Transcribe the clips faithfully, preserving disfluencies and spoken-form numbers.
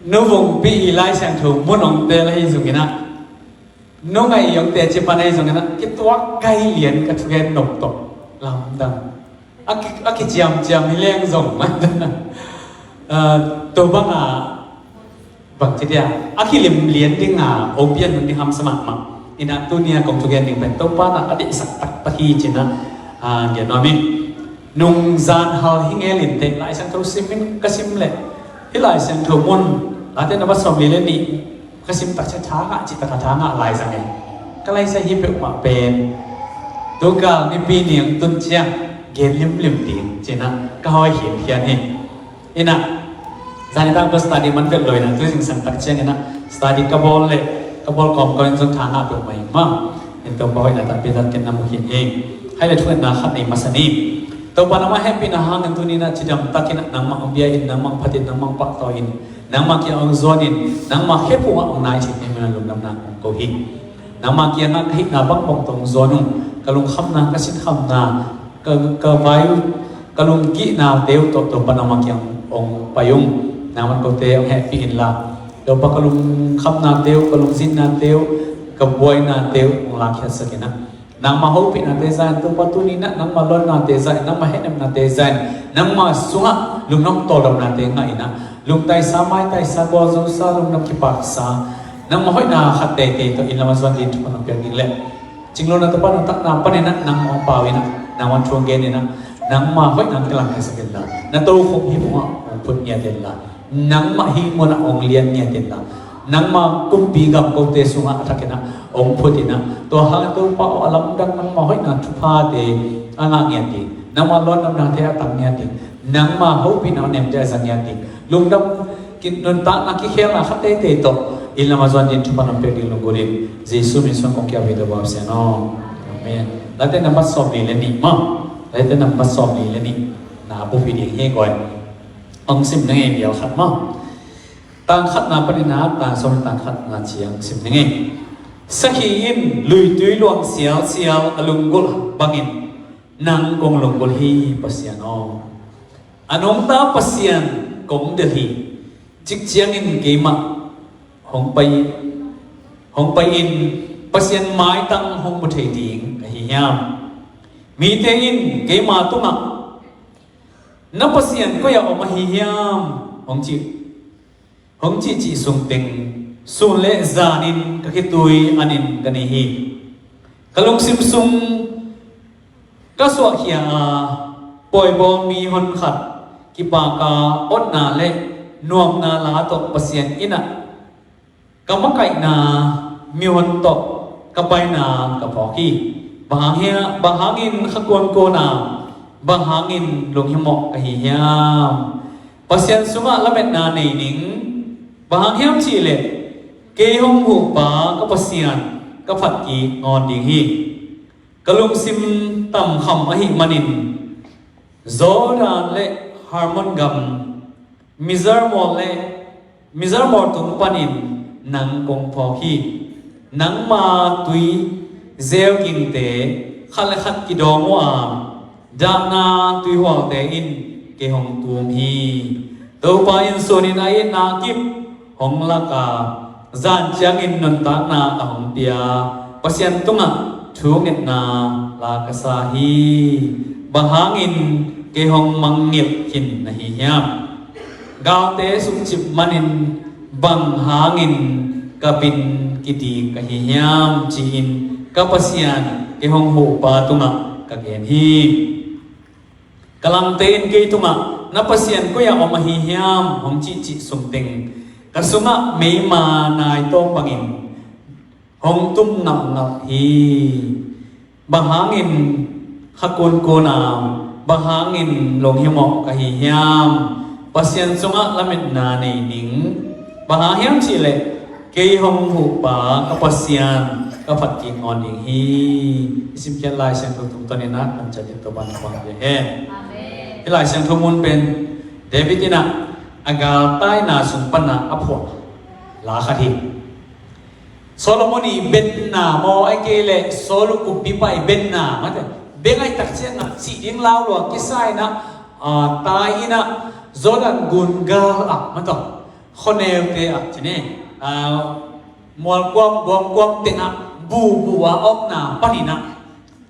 Nu Vungpi i Lai Siangtho mun hong tel ahi zongin ah, nu Ngaih i hong tel ci pan ahi zongin ah, kituak kai lian ka thugen nop tawh lamdang. A ki, a kiciamciam hi leng zong. Ah, tua bang a, bang ci dia, a kilim lian ding a, opian hun ding hamsa mahmah. Ina tuni a kong thugen ding pen Topa na a deihsak taktak hi cin ah, ah, gen nuam ing. Nungzan hal hi ngel inteh, Lai Siangtho sim in ka sim leh, hih Lai Siangtho mun, Late na va sawm li le nih, ka sim tak ciang tha ngah, cih tak a tha ngah lai zang e. Ka lai sa hi peuhmah pen, tu kal Nipi ni hong tun ciang gen limlim ding cin ah ka hawikhial hi. Ina, zan i tang tua study man vet lo ina, tu zingsang tak ciang ina, study ka bawl leh, ka bawl kawmkawm in zong tha ngah peuhmah ing maw. In Topa hoihna tampi tak ken na mu khin hi. Hai le thungetna khat nei masa ni. Topa nangmah hehpihna hangin tuni ina cidam tak ina nangmah hong bia in, nangmah hong phat in, nangmah hong pahtawi in, nangmah kiang hong zuan in, nangmah khephung ah hong nai thei dingin lungdamna kong ko hi. Nangmah kiangah ka hihna bangbang tawh hong zuan ung, ka lungkhamna, ka sinkhamna, ka, ka vai, ka lungkihnate uh tawh Topa nangmah kiang hong pai ung. Nangmah kote hong hehpih inla, Topa ka lungkhamnate uh, ka lungzinnate uh, ka buainate uh hong lakkhiatsak inah. Nangmah hopihnate zan, Topa tuni inah nangmah lawnnate zan, nangmah hehnepnate zan, nangmah sungah lungnuam tawldamnate ngah inah, lungtaisa maitaisa, gualzosa, lungnuam kipaksa, nangmah hoihna khat teitei tawh inn lamah zuan dingin thupha nong piak ding leh, cinglona, Topa nuntakna panin ah nangmah hong pau inah, nangmah thu hong gen inah, nangmah hoihna hong kilangkhiatsak inla, na tokhom hih munah hong phut ngiat inla, nangmah hih munah hong lian ngiat inla, nangmah kumpi gam kote sungah a thak inah hong phut inah, tua hang Topa aw, a lamdang nangmah hoihna thuphate a ngah ngiat ding, nangmah lawnnate a tang ngiat ding, nangmah hopihna nemte a za ngiat ding, lungdam, nuntakna kikhelna khat teitei tawh inn lamah zuan dingin thupha nong piak ding lunggulh in, Jesuh min suang kong kiap hi, Topa Pasian aw. Amen. Late nambat sawm li le nih maw. Late nambat sawm li le nih. Na a bup hi ding hi guai. Hong sim na ngei bial khat maw. Tang khatna panin ah tang sawm, tang khatna ciang sim na ngei. Sakhi in luitui luang sialsial a lunggulh bangin nang kong lunggulh hi, Pasian aw. A nungta Pasian kong delh hi. Cik ciangin keimah hong pai, hong pai in Pasian maitang hong mu thei ding ka hi hiam? Mite in keima tungah, na Pasian koi-ah om ahi hiam? Hong cih, hong cihcih sungteng sun le zanin ka khitui anin ka nei hi. Ka lungsim sung ka suahkhia a, pawibawl mihon khat kipaka otna le nuamna la tawh Pasian innah ka makaihna mihon tawh ka paina ka phawk hi. Bang hang hia, bang hangin kha kuankuan a, bang hangin lunghimawh ka hi hiam? Pasian sungah lametna nei ning. Bang hang hiam cihleh kei hong huhpa ka Pasian ka phat kik ngawn ding hi. Ka lungsim tamkham ahih manin Jordan le Hermon gam, mizarmawl le, mizarmawl tung panin nang kong phawk hi. Nangma tui zeugingte khat le khat kidawng uh a, dahna tuihualte in kei hong tum hi. Topa in sunin a itna kip hong lak a, zan ciangin nuntakna a hong pia Pasian tungah thungetna la ka sa hi. Bang hangin kei hong mangngilh khin na hi hiam? Galte sukcip manin bang hangin ka pin kidik ka hi hiam, ci-in ka Pasian kei hong huhpa tungah ka gen hi. Ka langte in kei tungah, na Pasian koi-ah om ahi hiam? Hong cihcih sungteng ka sungah meima naitawm bangin hong tum ngalhngalh hi. Bang hangin kha kuankuan a, bang hangin lunghimawh ka hi hiam? Pasian sungah lametna nei ning. Bang hang hiam cihleh kei hong huhpa ka Pasian ka phat kik ngawn ding hi. I simkhiat Lai Siangtho tungtawn inah kan ciat ding Topa in thupha pia hen. Amen. Hih Lai Siangtho mun pen David inah a galtaina sung pana a phuah la khat hi. Solomon i benna maw, ahih kei leh Saul kumpipa i benna mate. Beng ahih tak ciangah cih ding lau lua kisa inah, ah, tai inah Jordan gun gal ah mataw, Khuaneute ah ci ni, mualkuang buangkuang tengah bubu a omna paninah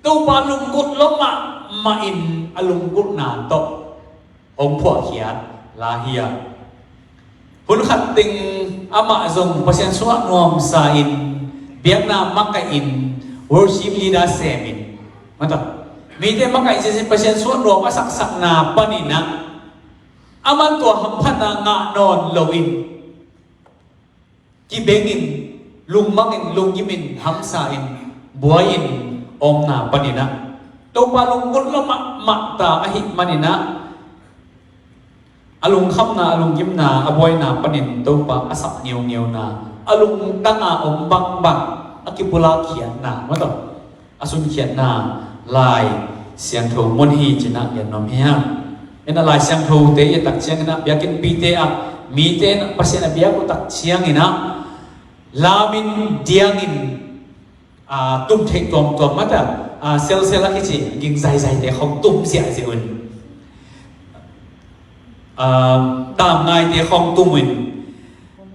Topa lunggulh lua mahmahin a lunggulhna tawh hong phuahkhiat la hi a, hun khat teng amah zong Pasian sungah nuamsa in biakna makaih in worship leader semin, mata, mite makaih zezen Pasian sungah nuam a saksakna paninah aman tua hamphatna ngah nawn loin kibengin, lungmangin, lunggimin, hamsa in, buai-in omna paninah Topa lunggulh lua mahmah ta ahih maninah a lungkhamna, a lunggimna, a buaina panin Topa a sap ngeungeuna a lungtanga om bangbang a kipulak khiatna, mata, a sunkhiatna Lai Siangtho mun hi cinah gen nuam hi hang. Inah Lai Siangthote i a tak cianginah biakinnpite ah mite inah Pasian a biak uh tak cianginah lamin diangin tum theih tuamtuam, mata, selsel a kici ging zaizaite khong tum ziahziah un, tamngaite khong tum un,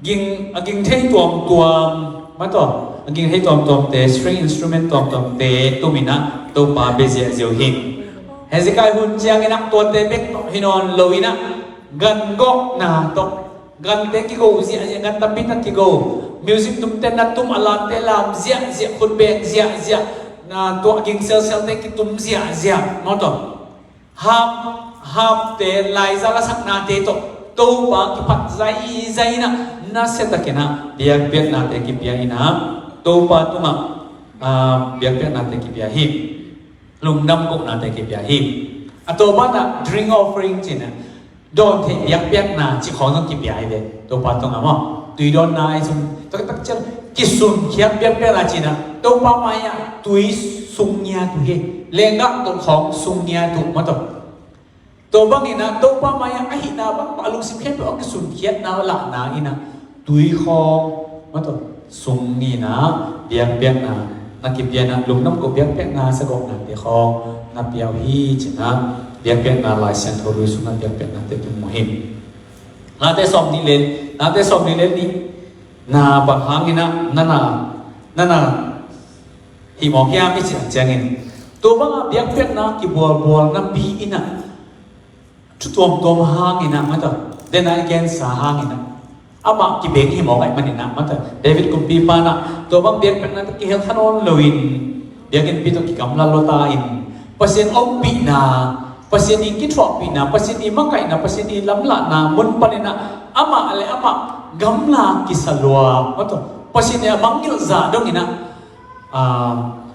ging, a ging thei tuamtuam, mata, a ging thei tuamtuamte, string instrument tuamtuamte tuminah Topa bia ziahziah uh hi. Hezekiah hun cianginah tuate bek tawh hi nawn loinah gangawhna tawh, gante kigo ziahziah, gan tampi tak kigo, music tumte na tum, a lamte lam ziahziah, khutbeng ziahziah, na tua ging selselte kitum ziahziah, mata, hap, hapte, laizal a saknate tawh Topa kiphat zaizai inah nasiatakinah biakpiaknate kipia inah Topa tungah biakpiaknate kipia hi. Lungdam kohnate kipia hi. A tua banah drink offering cinah dawn theih biakpiakna ci khawng zong kipia hi ve. Topa tungah maw, tui dawnna ai sung taktak ciang kisunkhiat biakpiakna cinah Topa mai-ah tui sung ngiat uh hi. Lenggah tawh khawng sung ngiat uh, mata, tua banginah Topa mai-ah a hihna bangmah a lungsim khempeuh a kisunkhiatna lahna inah tui khawng, mata, sung inah biakpiakna na kipianah lungdam koh biakpiakna sagawhnate khawng na pia uh hi cinah biakpiakna Lai Siangtho lui sungah biakpiaknate tung mu hi. Late sawm nih le, Late sawm nih le nih na bang hanginah nana, nana hih mawk hiam i cih ciangin tua bangah biakpiakna kibualbual napi inah thu tuamtuam hanginah, mata, dena i gensa hanginah amah kibeng hi mawk ahih maninah, mata, David kumpipa inah tua bang biakpiakna tawh kihel kha nawn loin biakinnpi tawh kigamla lua ta in Pasian ompihna, Pasian i kithuahpihna, Pasian i makaihna, Pasian i lamlahna mun paninah amah le amah gamla kisa lua, mata, Pasian i a mangngilh zah donginah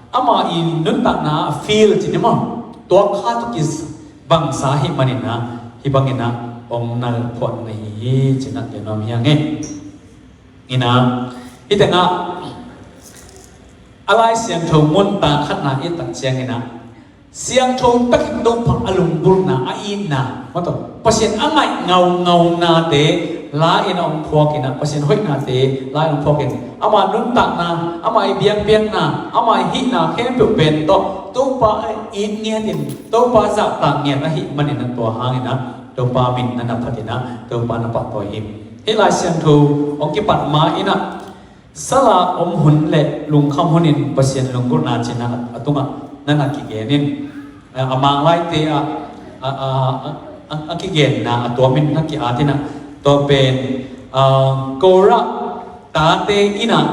ama i nuntakna a feel cih ni maw, tua kha tawh kibangsa ahih maninah hih banginah ong na phuan na hi hi cinah gen nuam hi hang e. Inah hih tengah a Lai Siangtho mun ta khatna i tak cianginah siangtho takin Topa a lunggulhna, a itna, mata, Pasian a ngaih ngaungaunate la-in a hong phuakinah Pasian hoihnate la-in a hong phuakin ama nuntakna, ama i biakpiakna, ama i hihna khempeuh pen tawh Topa a it ngiatin Topa zahtak ngiat ahih maninah tua hanginah Topa min na na phatinah Topa na pahtawi hi. Hih Lai Siangtho hong kipat ma inah sala om hun le lungkham hunin Pasian lunggulhna cinah a tungah na na kigenin a Manglaite ah a kigenna a tuamin na ki-atinah tua pen Korah tate inah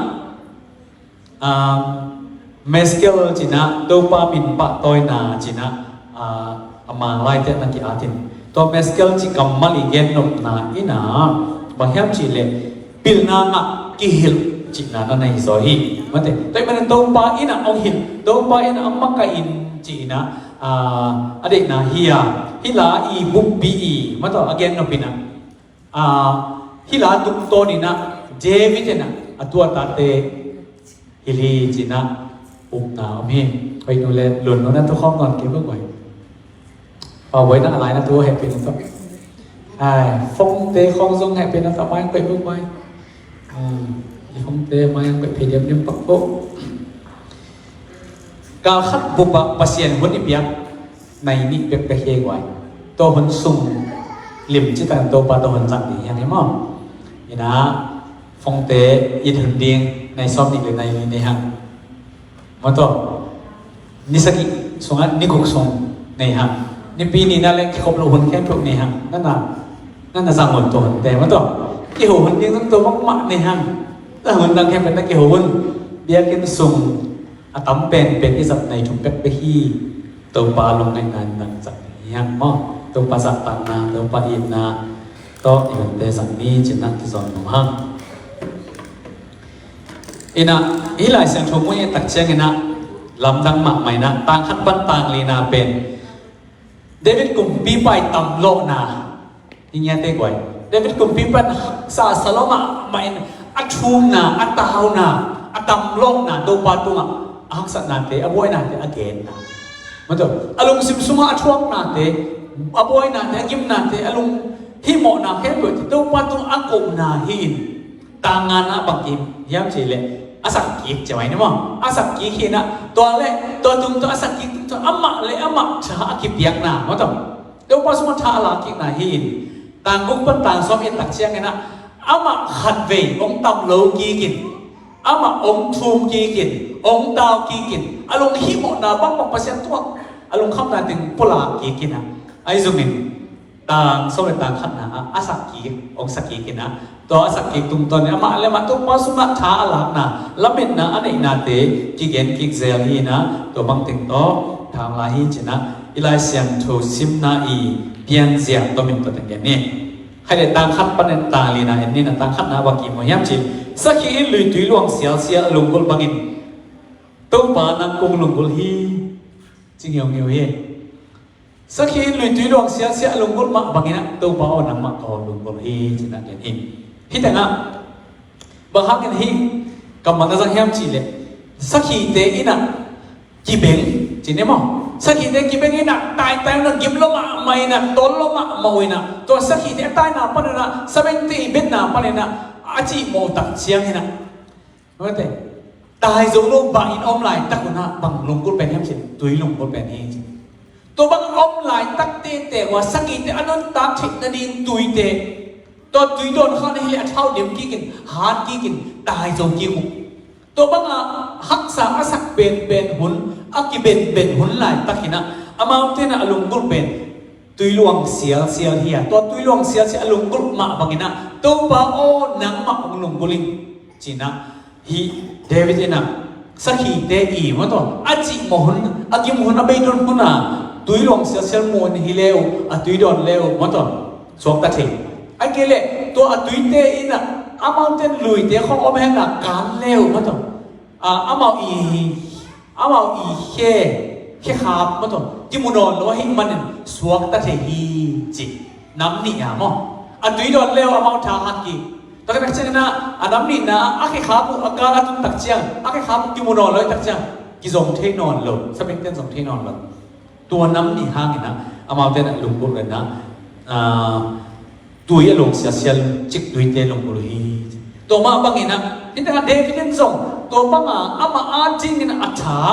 meskel cinah Topa min pahtawina cinah a Manglaite na ki-atin tua meskel cih kammal i gennopna inah bang hiam cihleh pilna ngah kihilh cihna na na hi zaw hi. Mate, tua ahih manin Topa inah hong hilh, Topa inah hong makaih in ci inah a deihna hi a, hih la i buppi i, mata, a gennop inah hih la tungtawn inah David inah a tu a tate hilh hi cinah upna om hi. Hoih nu le lun nu na tu khawng nawn kei bek vai. Pau vai na a lai na tu hehpihna tawh. Ai, phone-te khawng zong hehpihna tawh mai koih bek vai. I phone-te mai koih phei diamdiam pak ko. Kal khat bup ah Pasian hun i piak nai nih bekbek hi vai. Tua hun sung lim citak Topa tua hun zang ding hi hang hi maw. Ina, phone te it hun ding, nai sawm nih le nai li nei hang. Maw taw, ni sagih sungah ni guk sung nei hang. Nipi nihna le kikhop loh hun khempeuh nei hang. Nana, nana zang hun tua hun te, maw taw. Kiho hun ding tung tua mahmah nei hang. Na hun dang khempeuh na kiho hun. Biakinn sung a tam penpen i zat nai thum pek bek hi. Topa lungngaihna in dang zat hi hang maw. Topa zahtakna, Topa itna tawh i hunte zang ni cinah kizon nuam hang. Inah, hih Lai Siangtho mun i et tak cianginah lamdang mahmah inah, tang khat pan tang lina pen David kumpipa i tamlawhna. Hi ngiate guai. David kumpipa in haksa a sa lawh mahmah in a thumna, a tauna, a tamlawhna Topa tungah a haksatnate, a buainate a genna. Maw taw, a lungsim sungah a thuaknate, a buainate, a gimnate, a lunghimawhna khempeuhte Topa tungah a kohna hi in. Tang ngana bang kim hiam cih leh a sakkik ci mai ni maw? A sakkik hi inah, tua le tua tung tawh a sakkik tung tawh amah le amah tha a kipiakna, maw taw. Topa sungah tha a lakkikna hi in. Tang guk pan tang sawm i et tak cianginah amah khatvei hong tam lo kik in, amah hong thum kik in, hong tau kik in, a lunghimawhna bangbang Pasian tungah a lungkhamna teng pulak kik inah, ahi zongin tang sawm le tang khatna ah a sakkik, hong sakkik inah, tua a sakkik tungtawn in amah le amah Topa sungah tha a lakna, lametna a neihnate kigen kik zel hi inah, tua bang teng tawh thang lai hi cinah i Lai Siangtho simna i pianzia tomin tua teng gen ni. Khai le tang khat panin tang lina en ni inah, tang khatna a bang kim hiam cih leh, sakhi in luitui luang sialsial a lunggulh bangin Topa nang kong lunggulh hi. Ci ngeungeu hi. Sakhi in luitui luang sialsial a lunggulh mah banginah Topa aw nangmah kong lunggulh hi cinah gen hi. Hih tengah bang hangin hih kammal na zang hiam cih leh, sakhite inah kibeng ci ni maw? Sakhite kibeng inah taitai unah gim lua mahmah inah, tawl lua mahmah uh inah, tua sakhite a taina paninah, sabengte i betna paninah a cihmawh tak cianginah, maw taw, tai zo lo bah in om laitak unah bang lunggulh pen hiam cih leh, tui lunggulh pen hi ci. Tua bang a om laitak tete uh a sakhite a nuntak theih nading tuite, tua tui dawn kha na hi leh a thau dim kik in, hat kik in, tai zo kik uh. Tua bang a haksa a sak benben hun, a kibenben hun laitak inah amaute inah a lunggulh pen tui luang sialsial hi a, tua tui luang sialsial a lunggulh mah banginah Topa aw nangmah kong lunggulh ing cinah, hih David inah sakhite i, maw taw, a cihmawh hun, a gim hun, a beidon hun a tui luang sialsial mu in hi le uh, a tui dawn le uh, maw taw, suakta thei. Ahih kei leh tua a tuite inah amaute in luite khawng om henla kan le uh, maw taw, a, amau i, amau i khe, khekhap, maw taw, kimu nawn lo ahih manin suakta thei hi ci. Nam nih a maw, a tui dawn le uh amau tha hat kik. Tua khit tak cianginah a nam nihna a khekhap uh a kal a tun tak ciang, a khekhap uh kimu nawn lo tak ciang, kizong thei nawn lo, sabengte in zong thei nawn lo. Tua nam nih hanginah amaute inah lunggulh inah, ah, tui a luang sialsial cik tuite lunggulh uh hi. Tua mah banginah hih tengah David in zong tua banga amah a dingin a tha,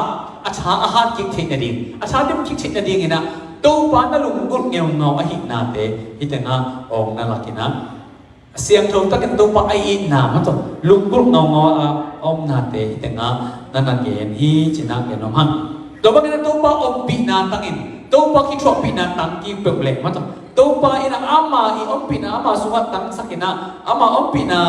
a tha a hat kik theih nading, a tha dim kik theih nadinginah Topa na lunggulh ngeungau ahihnate hih tengah awng na lakinah, a siangtho takin Topa a itna, maw taw, lunggulh ngaungau a omnate hih tengah na na gen hi cinah gen nuam hang. Tua bangin a Topa ompihna tangin, Topa kithuahpihna tang kik peuh leh, maw taw, Topa inah ama i ompihna ama sungah tangsak inah ama ompihna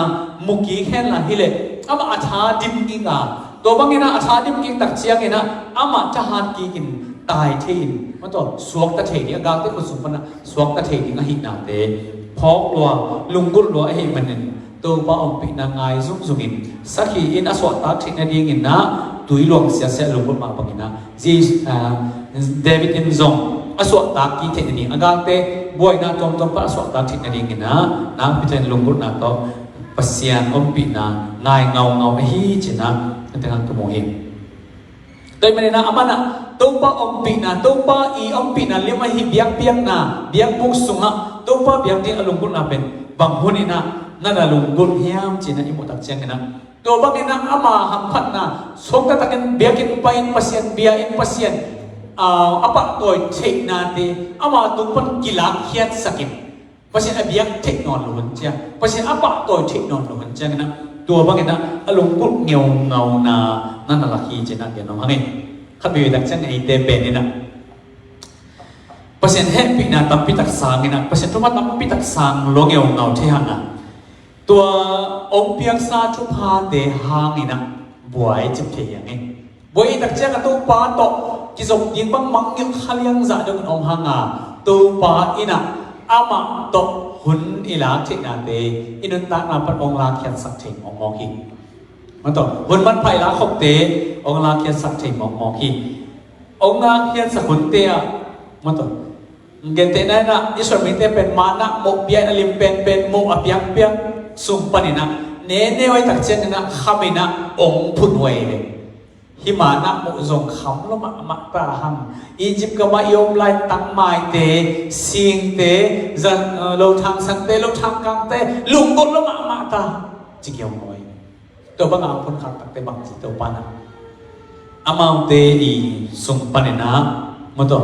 mu kik henla hi leh amah a tha dim kik a, tua bangin a tha dim kik tak ciangin ah amah thahat kik in tai thei in, maw taw, suakta thei ding, a galte khut sung pan ah suakta thei ding ahihnate phawk lua, lunggulh lua ahih manin Topa ompihna ngai zungzung in sakhi in a suahtak theih nadingin ah tui luang siasia lunggulh mah bangin ah Jes-, ah, David in zong a suahtak kik theih nading, a galte buaina tuamtuam pan a suahtak theih nadingin ah nakpi takin lunggulhna tawh Pasian ompihna ngai ngaungau ahi cih ah hih tengah kimu hi. Tua ahih manin ah aman ah Topa ompihna, Topa i ompihna lim ahi biakpiakna, biakbuk sungah Topa biak ding a lunggulhna pen bang hun in ah na na lunggulh hiam cih ah i muh tak ciangin ah, tua bangin ah ama hamphatna, suakta takin biakinn pai in Pasian bia in Pasian, ah, a pahtawi theihnate ama tung pan kilakkhiatsak in Pasian a biak theih nawn lo hun ciang, Pasian a pahtawi theih nawn lo hun ciang inah, tua bang inah a lunggulh ngeungauna na na lak hi ci-in ah gen nuam hang e. Khat vei tak ciang eite pen inah Pasian hehpihna tampi tak sang inah, Pasian thupha tampi tak sang lo ngeungau thei hang a, tua hong piaksa thuphate hang inah buai cip thei hi hang e. Buai tak ciang a Topa tawh kizop ding bang mangngilh kha liangzah dong in om hang a, Topa inah amah tawh hun i lak theihnate i nuntakna pan hong lakkhiatsak thei mawkmawk hi. Mawtaw, hun manpha i lak khopte hong lakkhiatsak thei mawkmawk hi. Hong lakkhiatsak hunte ah, mawtaw, gentehna inah Israel mite pen manna moh, bia in a lim penpen moh a piakpiak sung pan inah, nene huai tak ciang inah kham inah hong phun huai ve. Hih manna moh zong kham lua mahmah ta hang. Egypt gam ah i om lai tangmaite, singte, zan, eh, lothang sante, lothang kangte lunggulh lua mahmah ta, ci kiam huai. Tua bang a phun khak takte bang ci, Topa inah amaute i sung pan inah, mawtaw,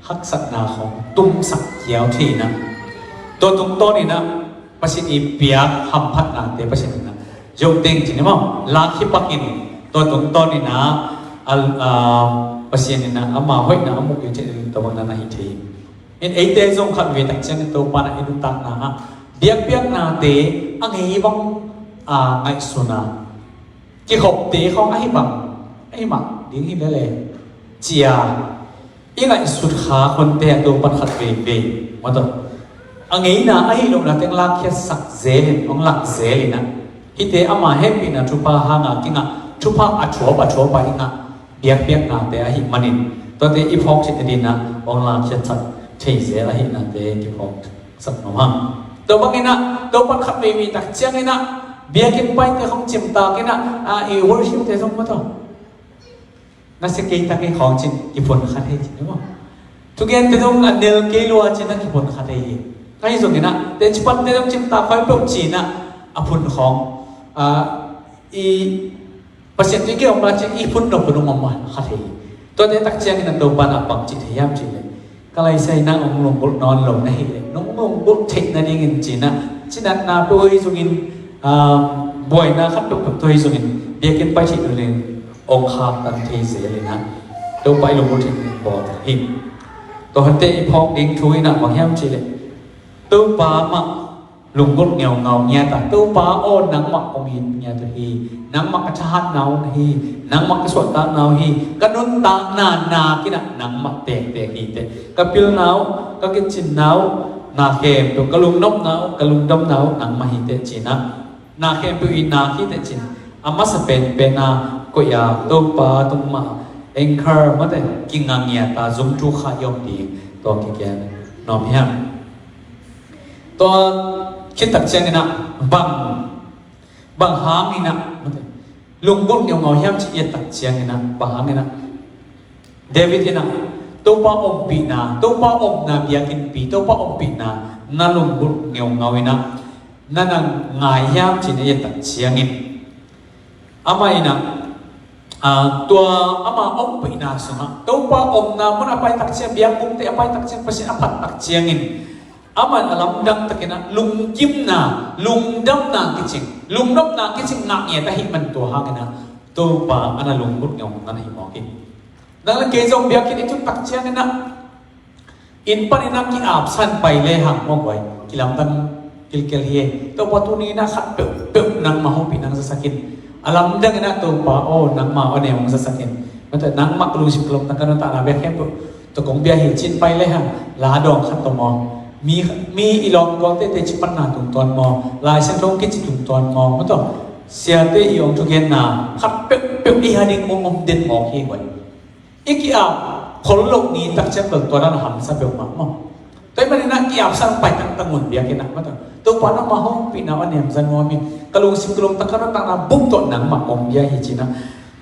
haksatna khawng tumsak kiau thei inah, tua tungtawn inah Pasian i piak hamphatnate Pasian inah zong teng ci ni maw, lak hi pak in, tua tungtawn inah a, a, Pasian inah ama hoihna a mu kiu thei in, tua bang na na hi thei hi. In eite zong khat vei tak ciang in Topa inah i nuntakna ah biakpiaknate a ngei bang a ngaihsun a, kikhopte khawng ahi bang, ahi mah ding hi lele, ci-a i ngaihsut kha hunte ah Topa in khat veivei, mawtaw, a ngeina ahi lohna teng lakkhiatsak zel in, hong lak zel inah, hihte ama hehpihna thupha hang a kingah, thupha a thuap a thuap a i ngah biakpiaknate ahih manin, tuate i phawk cih nading inah hong lakkhiatsak thei zel ahihnate kiphawk sak nuam hang. Tua bang inah, Topa in khat veivei tak ciang inah biakinn paite khawng cimtak inah, a, i worshipte zong, mawtaw, na sia kei tak i khawng ci-in kiphun kha thei ci ni maw. Thugente zong a nel kei lua ci-in ah kiphun kha thei hi. Ahi zong inah teci pante zong cimtak khawng peuh ci-in ah a phun khawng, a, i Pasian tui kei om la ci-in i phun nop phun om om kha thei hi. Tuate tak ciang inah Topa inah bang ci thei hiam cih leh, ka laisai nang hong lunggulh nawn lo na hih leh, nong lunggulh theih nadingin ci-in ah cinatna peuh hi zongin, ah, buaina khat peuhpeuh tawh hi zongin biakinn pai theih lo dingin hong khaktan thei zel inah Topa i lunggulh theih nadingin bawl thei hi. Tua hunte i phawk ding thu inah bang hiam cih leh, Topa mah lunggulh ngeungau ngiat a, Topa aw, nangmah kong it ngiat uh hi, nangmah ka thahatna uh hi, nangmah ka suahtakna uh hi, ka nuntakna nak inah nangmah tektek hi teh, ka pilna uh, ka kicinna uh, na khempeuh, ka lungnopna uh, ka lungdamna uh nangmah hi teh ci-in ah, na khempeuh i nak hi teh ci-in, a masa penpen a koih a Topa tung mah, anchor mate, kinga ngiat a zumtu kha i om ding, tua kigen nuam hi hang. Tua khit tak ciang inah bang, bang hang inah lunggulh ngeungau hiam cih i et tak ciang inah, bang hang inah David inah Topa ompihna, Topa omna biakinnpi, Topa ompihna na lunggulh ngeungau inah na na ngai hiam cih na i et tak ciangin, amah inah, ah, tua ama ompihna sungah Topa omna mun a pai tak ciang, biakbukte a pai tak ciang, Pasian a phat tak ciangin, amah in a lamdang tak inah lungkimna, lungdamna kicing, lungnopna kicing ngah ngiat ahih man tua hang inah Topa a na lunggulh ngeungau na hi mawk hi. Nang le kei zong biakinn i tun tak ciang inah, inn pan inah ki-apsan pai lehang maw, buai, kilamdang kilkel hi e. Topa, tuni inah khat peuhpeuh nangmah hopih nang zasak in. A lamdang inah Topa aw, nangmah aw, nem hong zasak in. Mate, nangmah ka lungsim ka lawmta ka nuntakna bek khempeuh tawh kong bia hi ci-in pai lehang, la dawng khat tawh maw, mi, mi i lawm gualte teci panna tungtawn maw, Lai Siangtho kici tungtawn maw, mate, siate i hong thugenna khat peuhpeuh i ha ding hong om den mawk hi, buai. I ki-ap khol loh ni tak ciang bel tua dan a hamsa peuhmah maw. Tua ahih manin ah ki-apsan pai taktak un biakinn ah, mate, Topa nangmah hopihna uh a nemza nuam in, ka lungsim ka lawmta ka nuntakna buk tawh nangmah kong bia hi ci-in ah,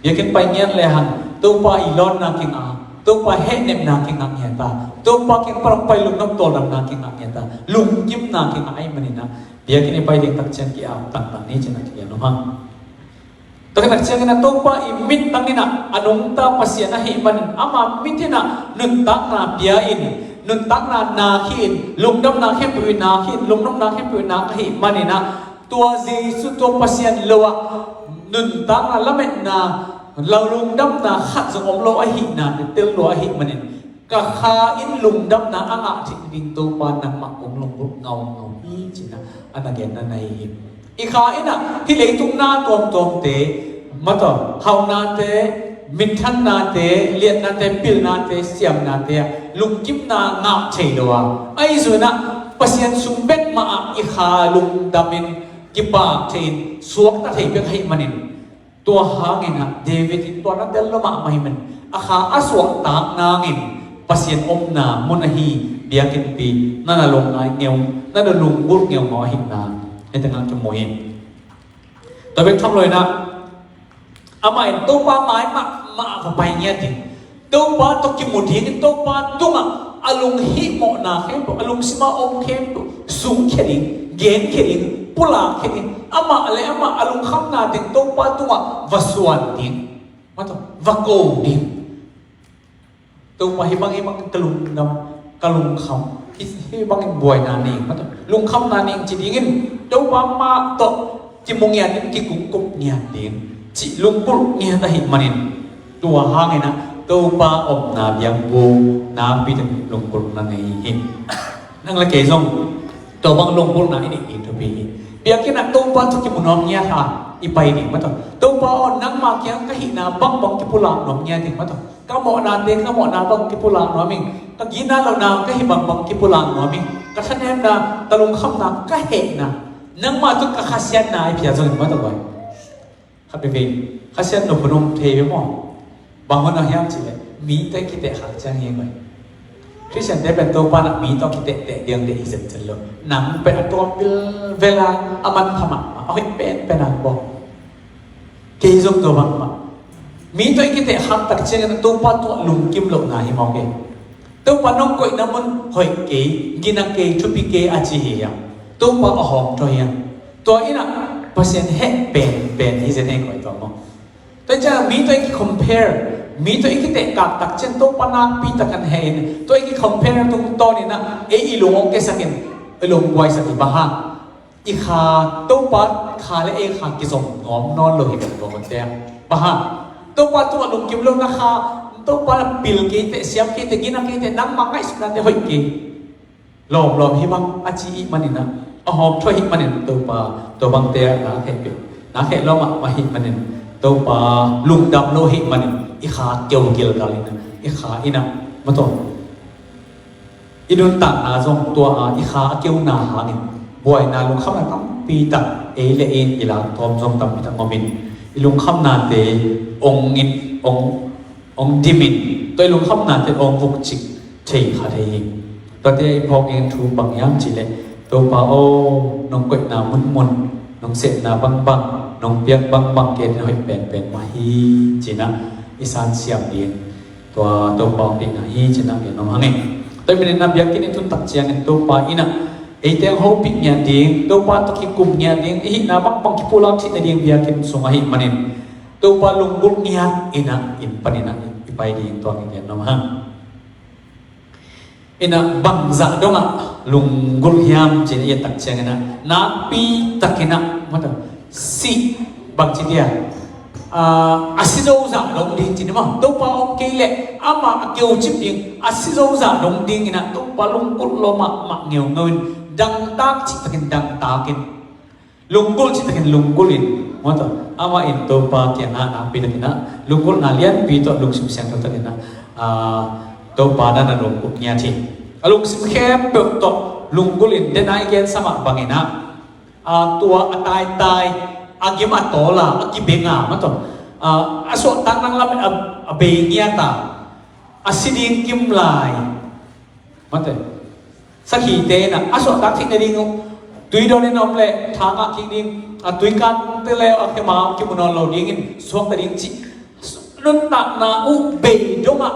biakinn pai ngiat lehang Topa i lawnna kingah, Topa hehnepna kingah ngiat a, Topa kiang pan hong pai lungnop tawldamna kingah ngiat a, lungkimna kingah ahih manin ah biakinn i pai ding tak ciang ki-ap taktak ni ci-in ah kigen nuam hang. Tua khit tak ciangin ah Topa i mittang in ah a nungta Pasian ahih manin ama mit in ah nuntakna pia in, nuntakna nak hi in, lungdamna khempeuh i nak hi in, lungnopna khempeuh i nak ahih manin ah, tua Jesu, tua Pasian lo ah nuntakna, lametna, lo lungdamna khat zong om lo ahihna tel lo ahih manin, ka kha in lungdamna a ngah theih nading Topa nangmah kong lunggulh ngaungau hi, ci-in ah a na genna na hi hi. I kha in ah hih leitung na tuamtuamte, mataw, haunate, minthannate, liatnate, pilnate, siamnate ah lungkimna ngah thei lo a, ahi zongin ah Pasian sung bek mah ah i kha lungdamin kipak thei-in suakta thei bek ahih manin, tua hangin ah David in tua na tel lo mahmah ahih manin a kha a suahtak nangin Pasian omna mun ahi biakinnpi na na lungngai ngeu, na na lunggulh ngeungau ahihna hih tengah kimu hi. Tua bek tham lo-in ah amah in Topa mai mahmah va pai ngiat ding, Topa tawh kimu dingin, Topa tungah a lunghihmawhna khempeuh, a lungsim a om khempeuh sungkhia ding, genkhia ding, pulakkhia ding, amah le amah a lungkhamna teng Topa tungah va suan ding, mataw, va ko ding. Topa, hih bang, hih bang ka lungdam, ka lungkham, hih, hih bangin buaina nei ing, mataw, lungkhamna nei ing ci dingin Topa mah tawh kimu ngiat in, kikungkup ngiat ding, cih lunggulh ngiat ahih manin, tua hangin ah Topa omna biakbuk nakpi takin lunggulhna nei hi. Nang le kei zong tua bang lunggulhna i neih ding thupi hi. Biakinn ah Topa tawh kimu nuam ngiat a i pai ding, mataw, Topa aw, nangma kiang ka hihna bangbang kipulak nuam ngiat ding, mataw, ka mawhnate ka mawhna bang kipulak nuam ing, ka gina lohna ka hih bangbang kipulak nuam ing, ka thanemna, ka lungkhamna, ka hehna nangmah tawh ka khasiatna i pia zongin, mataw, bai. Khat veve, khasiat nop hun om thei ve maw? Bang hun ah hiam cih leh, mi tawh i kiteh khak ciang hi ngei. Khristiante pen Topa in ah mi tawh kitehteh diang deih hi zenzen lo. Nang pen a tuam vilvel a, a manpha mahmah, a hoih penpen a bawk. Kei zong tua bangmah. Mi tawh i kiteh khak tak ciangin Topa tungah lungkim lohna hi mawk e. Topa, nong koihna mun hoih kei, gina kei, thupi kei a ci hi a, Topa a hawmthaw hi a, tua in ah Pasian heh penpen hi zen hi ngei, tua maw? Tua ciang mi tawh i ki-compare, mi tawh i kitehkak tak ciang Topa nakpi takin heh in, tua i ki-compare tungtawnin ah ei i lung hong kiasakin, i lungbuaisak hi. Bang hang? I kha, Topa kha le ei kha kizom nuam nawn lo hi, ka tua maw, tua. Bang hang? Topa tungah lungkim lo na kha, Topa na pil kei teh, siam kei teh, gina kei teh, nangmah ngaihsutnate hoih kei, lawmlawm hi bang a ci ahih manin ah, a hawmthaw ahih manin Topa tua bangte ah na kheh peuh, na kheh lo mahmah ahih manin, Topa lungdam lo ahih manin i kha keu gilgal in ah, i kha in ah, mataw, i nuntakna zong tua a i kha a keuna hangin buaina, lungkhamna tampi tak ei le ei in i lak tawm zong tampi tak om in, i lungkhamnate ong in, ong, ong dim in, tua i lungkhamnate ong vukcik thei kha thei hi. Tuate i phawk ding thu bang hiam cih leh, Topa aw, nong koihna munmun, nong sepna bangbang, nong piak bangbang kei in hoih penpen mah hi, ci-in ah i sansiam ding. Tua Topa hong deihna hi, ci-in ah gen nuam hang e. Tua ahih manin ah biakinn i tun tak ciangin Topa in ah eite hong hopih ngiat ding, Topa tawh kikum ngiat ding, i hihna bangbang kipulak theih nading biakinn sung ahih manin, Topa lunggulh ngiat in ah, inn panin ah i pai ding, tua hong gen nuam hang. In ah bangzah dongah lunggulh hiam ci-in i et tak ciangin ah, nakpi takin ah, mataw, si, bangci dia, ah, a si zozah dong ding ci ni maw. Topa om kei leh amah a keucip ding, a si zozah dong dingin ah Topa lunggulh lo mahmah ngeungeu in, dangtak cih takin dangtak in, lunggulh cih takin lunggulh in, mataw, amah in Topa kiangah nakpi takin ah lunggulhna lianpi tawh, lungsim siangtho takin ah, ah, Topa na na lunggulh ngiat hi. A lungsim khempeuh tawh lunggulh in, den a i gensa mah bangin ah, ah, tua a taitai, a gim a tawl a, a kibeng a, mataw, ah, a suahtak nang lam a, a bei ngiat a, a si ding kim lai, mataw, sakhite in ah a suahtak theih nading uh, tui dawn in om leh tha ngah kik ding, a tuikante le a khe ma kimu nawn lo dingin suakta ding cih, nuntakna uh bei dongah,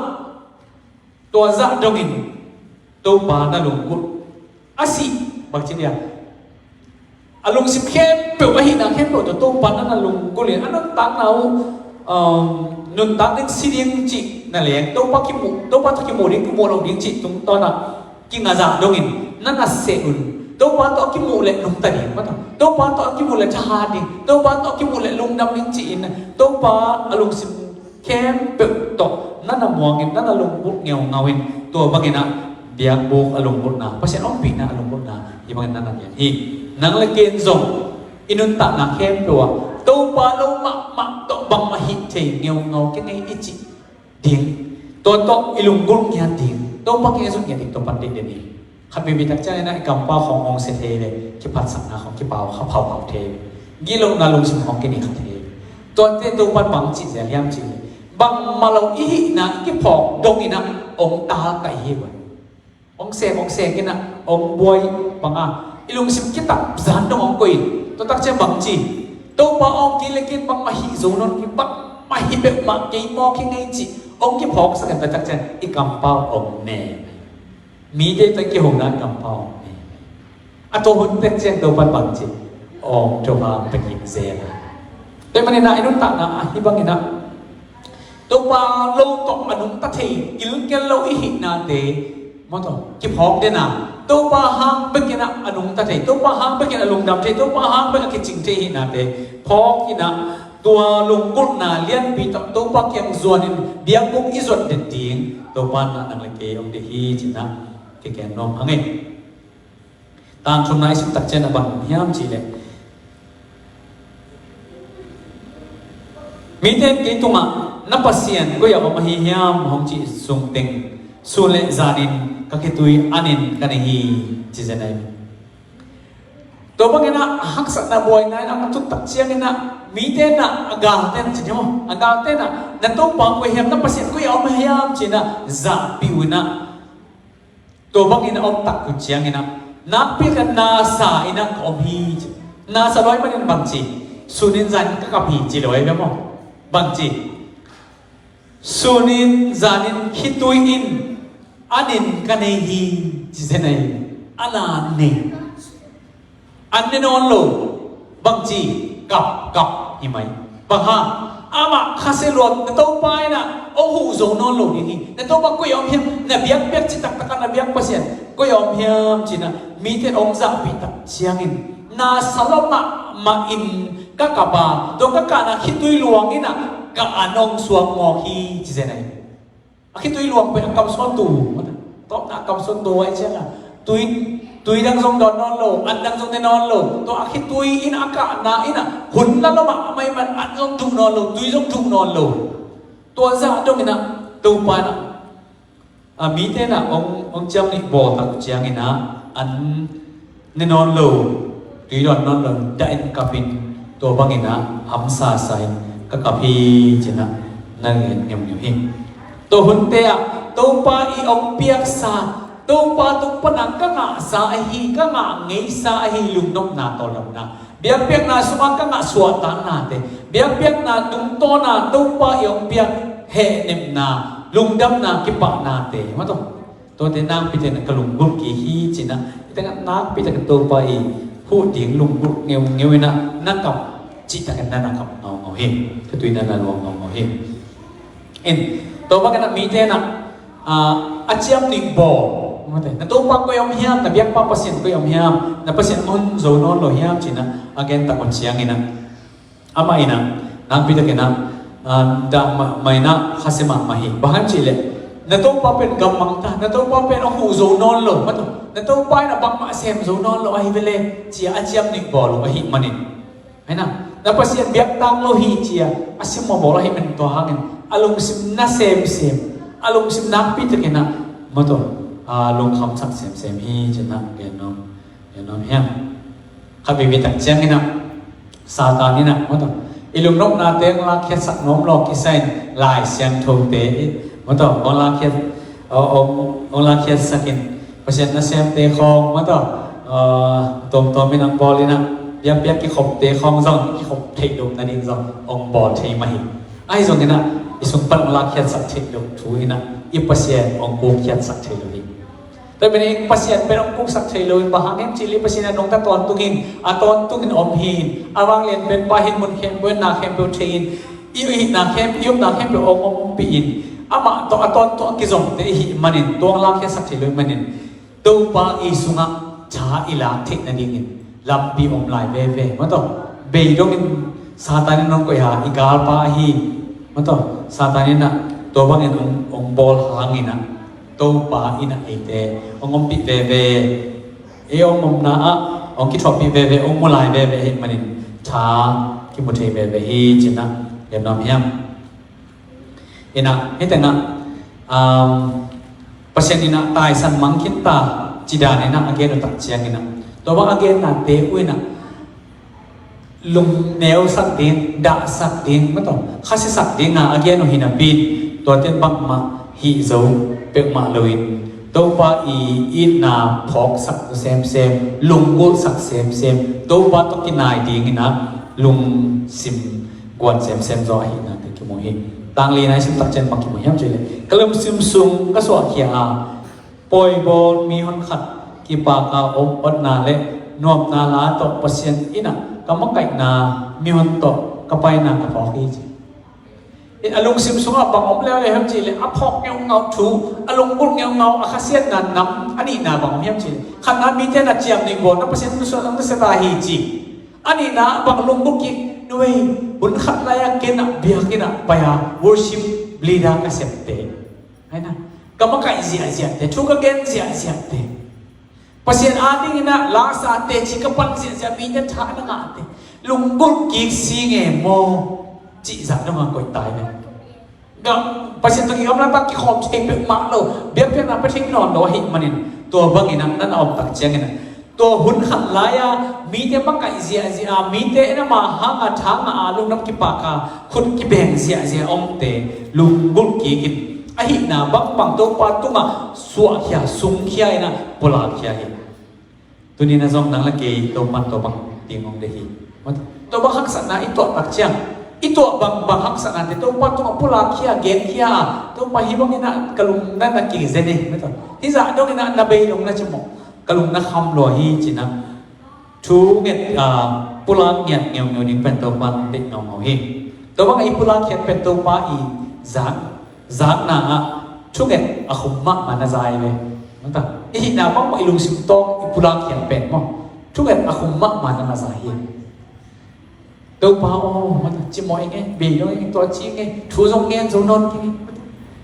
tua zah dongin Topa na lunggulh. A si, bangci dia, a lungsim khempeuh, a hihna khempeuh tawh Topa na na lunggulh in, a nuntakna uh, um, nuntak ding, si ding cih na leng, Topa kimu, Topa tawh kimu ding, kimu lo ding cih tungtawn ah kingazah dongin na na seh un. Topa tawh a kimuh leh nungta ding, mataw. Topa tawh a kimuh leh thahat ding, Topa tawh a kimuh leh lungdam ding ci-in Topa a lungsim khempeuh tawh na na muangin, na na lunggulh ngeungau in, tua bangin ah biakbuk a lunggulhna, Pasian ompihna a lunggulhna hih bangin na na gen hi. Nang le kei in zong i nuntakna khempeuh ah Topa lo mahmah tawh bangmah hih thei ngeungau kei ngei i cih ding, tua tawh i lunggulh ngiat ding, Topa kiang i zut ngiat ding, Topa deih den hi. Khat veivei tak ciangin ah i kampau khawng hong sia thei le, kiphatsakna khawng kipau kha phaukhau thei, gitlohna lungsim khawng kinei kha thei. Tuate Topa bang cih zel hiam cih le, bangmah lo i hihna i kiphawk dongin ah hong talkaih hi ua. Hong sek, hong sek in ah, hong buai bang a, i lungsim kitap zan dong hong koih in. Tua tak ciang bang ci, Topa aw, kei le kei in bangmah hih zo nawn kei, bangmah hih peuhmah kei mawk hi ngei cih hong kiphawksak in, tua tak ciang i kampau hong ne. Mite tawh i kihona i kampau hong ne. A tua hun tak ciang Topa bang ci, aw, Topa hong pia kik zel a. Tua ahih manin ah i nuntakna ah hih bangin ah Topa lo tawh a nungta thei, kilkel lo i hihnate, mawtaw, kiphawk den a, Topa hang bekin ah a nungta thei, Topa hang bekin a lungdam thei, Topa hang bek a kicing thei i hihnate phawk in ah, tua lunggulhna lianpi tawh Topa kiang zuanin biakbuk i zuat den ding Topa in ah nang le kei hong deih hi ci-in ah kigen nuam hang e. Tang thumna i sim tak ciang a bang hiam cih leh, mite in kei tungah, na Pasian koi ah om ahi hiam, hong cih sung teng, sun le zanin ka khitui anin ka nei hi, ci zen ahi. Tua bangin ah haksatna buaina in ah a tut tak ciangin ah mite in ah a galte in ah ci ni maw, a galte in ah na Topa koi hiam, na Pasian koi ah om ahi hiam ci-in ah zahpih uh in ah, tua bangin a om tak uh ciangin ah, nakpi takin na sa in ah ka om hi ci. Na sa lua ahih manin bang ci, sun in zan in ka kap hi ci lua hi ve maw. Bang ci, sun in zan in khitui in an in ka nei hi ci zen ahi. An a nei. An ne nawn lo, bang ci, kap, kap hi mai. Bang hang, amah khasia luat, na Topa in ah hong huh zo nawn lo ding hi. Na Topa koi ah om hiam, na biakpiak citak tak ah na biak Pasian koi ah om hiam ci-in ah mite in hong zahpih tak ciangin, na sa lua mahmah in ka kap a, tua ka kahna khitui luang in ah ka an hong suak mawk hi ci zen ahi. A khitui luang pen a kamsuantu, tawpna a kamsuantu ahih ciangin tui, tui dang zong dawn nawn lo, an dang zong ne nawn lo. Tua a khitui in a kahna in ah hun la lo mahmah ahih man an zong duh nawn lo, tui zong duh nawn lo. Tua zah dongin ah Topa in ah, a, mite in ah hong, hong ciamnuih bawl tak uh ciangin ah an ne nawn lo, tui dawn nawn lo, dah in kap in, tua bangin ah hamsa sa in ka kap hi ci-in ah na ngen ngiamngiam hi. Tua hunte ah Topa i hong piaksa, Topa tung pan a ka ngahsa ahi, ka ngah ngeisa ahi lungnopna, tawldamna, biakpiakna sungah ka ngah suahtaknate, biakpiakna tungtawn a Topa i hong piak hehnepna, lungdamna, kipahnate, mataw. Tuate nakpi takin ka lunggulh kik hi ci-in ah, hih tengah nakpi takin Topa i huh ding lunggulh ngeungeu in ah na kap, cih takin na na kap ngaungau hi. Ka tui na na luang ngaungau hi. In, tua bangin ah mite in ah, ah, a ciamnuih bawl, mate, na Topa koi ah om hiam, na biakpa Pasian koi ah om hiam, na Pasian hong hun zo nawn lo hiam ci-in ah a gen tak uh ciangin ah, amah in ah, nakpi takin ah, ah, dah mah, mah in ah khasia mahmah hi. Bang hang cih leh, na Topa pen gam mang ta, na Topa pen hong huh zo nawn lo, mataw, na Topa in ah bangmah sem zo nawn lo ahi ve le, ci-a a ciamnuih bawl uh ahih manin. Ahi na, na Pasian biak tang lo hi ci-a a simmawh bawl ahih manin, tua hangin a lungsim na semsem, a lungsim nakpi takin ah, mataw, ah, lungkhamsak semsem hi ci-in ah gen nuam. Gen nuam hiam? Khat veivei tak ciangin ah, Satan in ah, mataw, i lungnopnate hong lakkhiatsak nuam lo kisa in, Lai Siangthote, mataw, hong lakkhiat, hong, hong, hong lakkhiatsak in, Pasian nasemte khawng, mataw, ah, tuamtuam in hong bawl in ah, biakpiak kikhopte khawng zong kikhop theih loh nading zong hong bawl thei mah hi. Ahi zongin ah, i sung pan hong lakkhiatsak theih loh thu in ah, i Pasian hong kukkhiatsak thei lo hi. Tua ahih manin Pasian pen hong kuksak thei lo in, bang hang hiam cih leh Pasian in a nungta tawntung in, a tawntungin om hi in, a vanglian penpa hi in, mun khempeuh in, na khempeuh thei in, i hihna khempeuh, i upna khempeuh hong ompih in, amah tawh a tawntung a kizomte i hih manin, tua hong lakkhiatsak thei lo ahih manin, Topa i sungah tha i lak theih nadingin lampi om lai veve. Maw taw, bei dongin Satan in hong koih a, i galpa ahi. Maw taw, Satan in ah tua bangin hong, hong bawl hangin ah Topa in ah eite hong ompih veve. Ei hong omna ah hong kithuahpih veve, hong mu lai veve ahih manin tha kimu thei veve hi ci-in ah gen nuam hiam? In ah, hih tengah, um, Pasian in ah taisan mang khin ta, ci dan in ah a gen uh tak ciangin ah, tua bang a gennate uh in ah lungneusak ding, dahsak ding, maw taw, khasiasak ding a a gen uh hi napi in, tuate bangmah hih zo peuhmah loin Topa i itna phawksak semsem, lunggulhsak semsem, Topa tawh kinai dingin ah lungsim guan semsem zaw ahihnate kimu hi. Tang lina i sim tak ciang bang kimu hiam cih leh, ka lungsim sung ka suahkhia a, pawi bawl mihon khat kipak a om, otna le nuamna la tawh Pasian in ah ka makaihna mihon tawh ka paina ka phawk hi ci. In a lungsim sungah bang om leuleu hiam cih leh, a phawk ngeungau thu, a lunggulh ngeungau, a khasiatna nam, a nihna bang om hiam cih leh, khatna mite na ciamnuih bawl na Pasian nusuah na sia ta hi ci. A nihna bang lunggulh kik, nuai, hun khat lai-a ken ah biakinn ah pai-a worship leader ka septe, hai na, ka makaih ziahziahte, thu ka gen ziahziahte, Pasian adingin ah lasa teci ka pan ziahziah, mite tha na ngahte, lunggulh kik si nge maw, cih zah dong a koih tai ve. Gam, Pasian tawh kigamla tak kikhawm thei peuhmah lo, biakpiakna pia thei nawn lo ahih manin, tua bangin ah na na om tak ciangin ah, tua hun khat lai-a mite makaih ziahziah a, mite in ama hanga tha ngah a, lungdam kipak a, khut kibeng ziahziah omte lunggulh kik in, ahihna bangbang Topa tungah suahkhia, sungkhia in ah pulakkhia hi. Tuni-in ah zong nang le kei Topa in tua bang ding hong deih hi. Tua bang haksatna i tuah tak ciang, i tuah bangbang haksatnate Topa tungah pulakkhia, genkhia a, Topa hih bangin ah ka lung na na kizen hi, hih zah dongin ah na bei dong na ci maw, ka lung na kham lua hi ci-in ah thu nget, ah, pulak ngiat ngeungeu ding pen Topa in deih ngaungau hi. Tua bang i pulakkhiat pen Topa i zak, zakna ah thunget a khum mahmah na za hi ve. Maw taw, i hihna bangmah i lungsim tawng i pulakkhiat pen maw, thunget a khum mahmah na na za hi. Topa aw, maw taw, ci mawh ing e, bei lo ing e, tua ci ing e, thu zong ngen zo nawn keng e.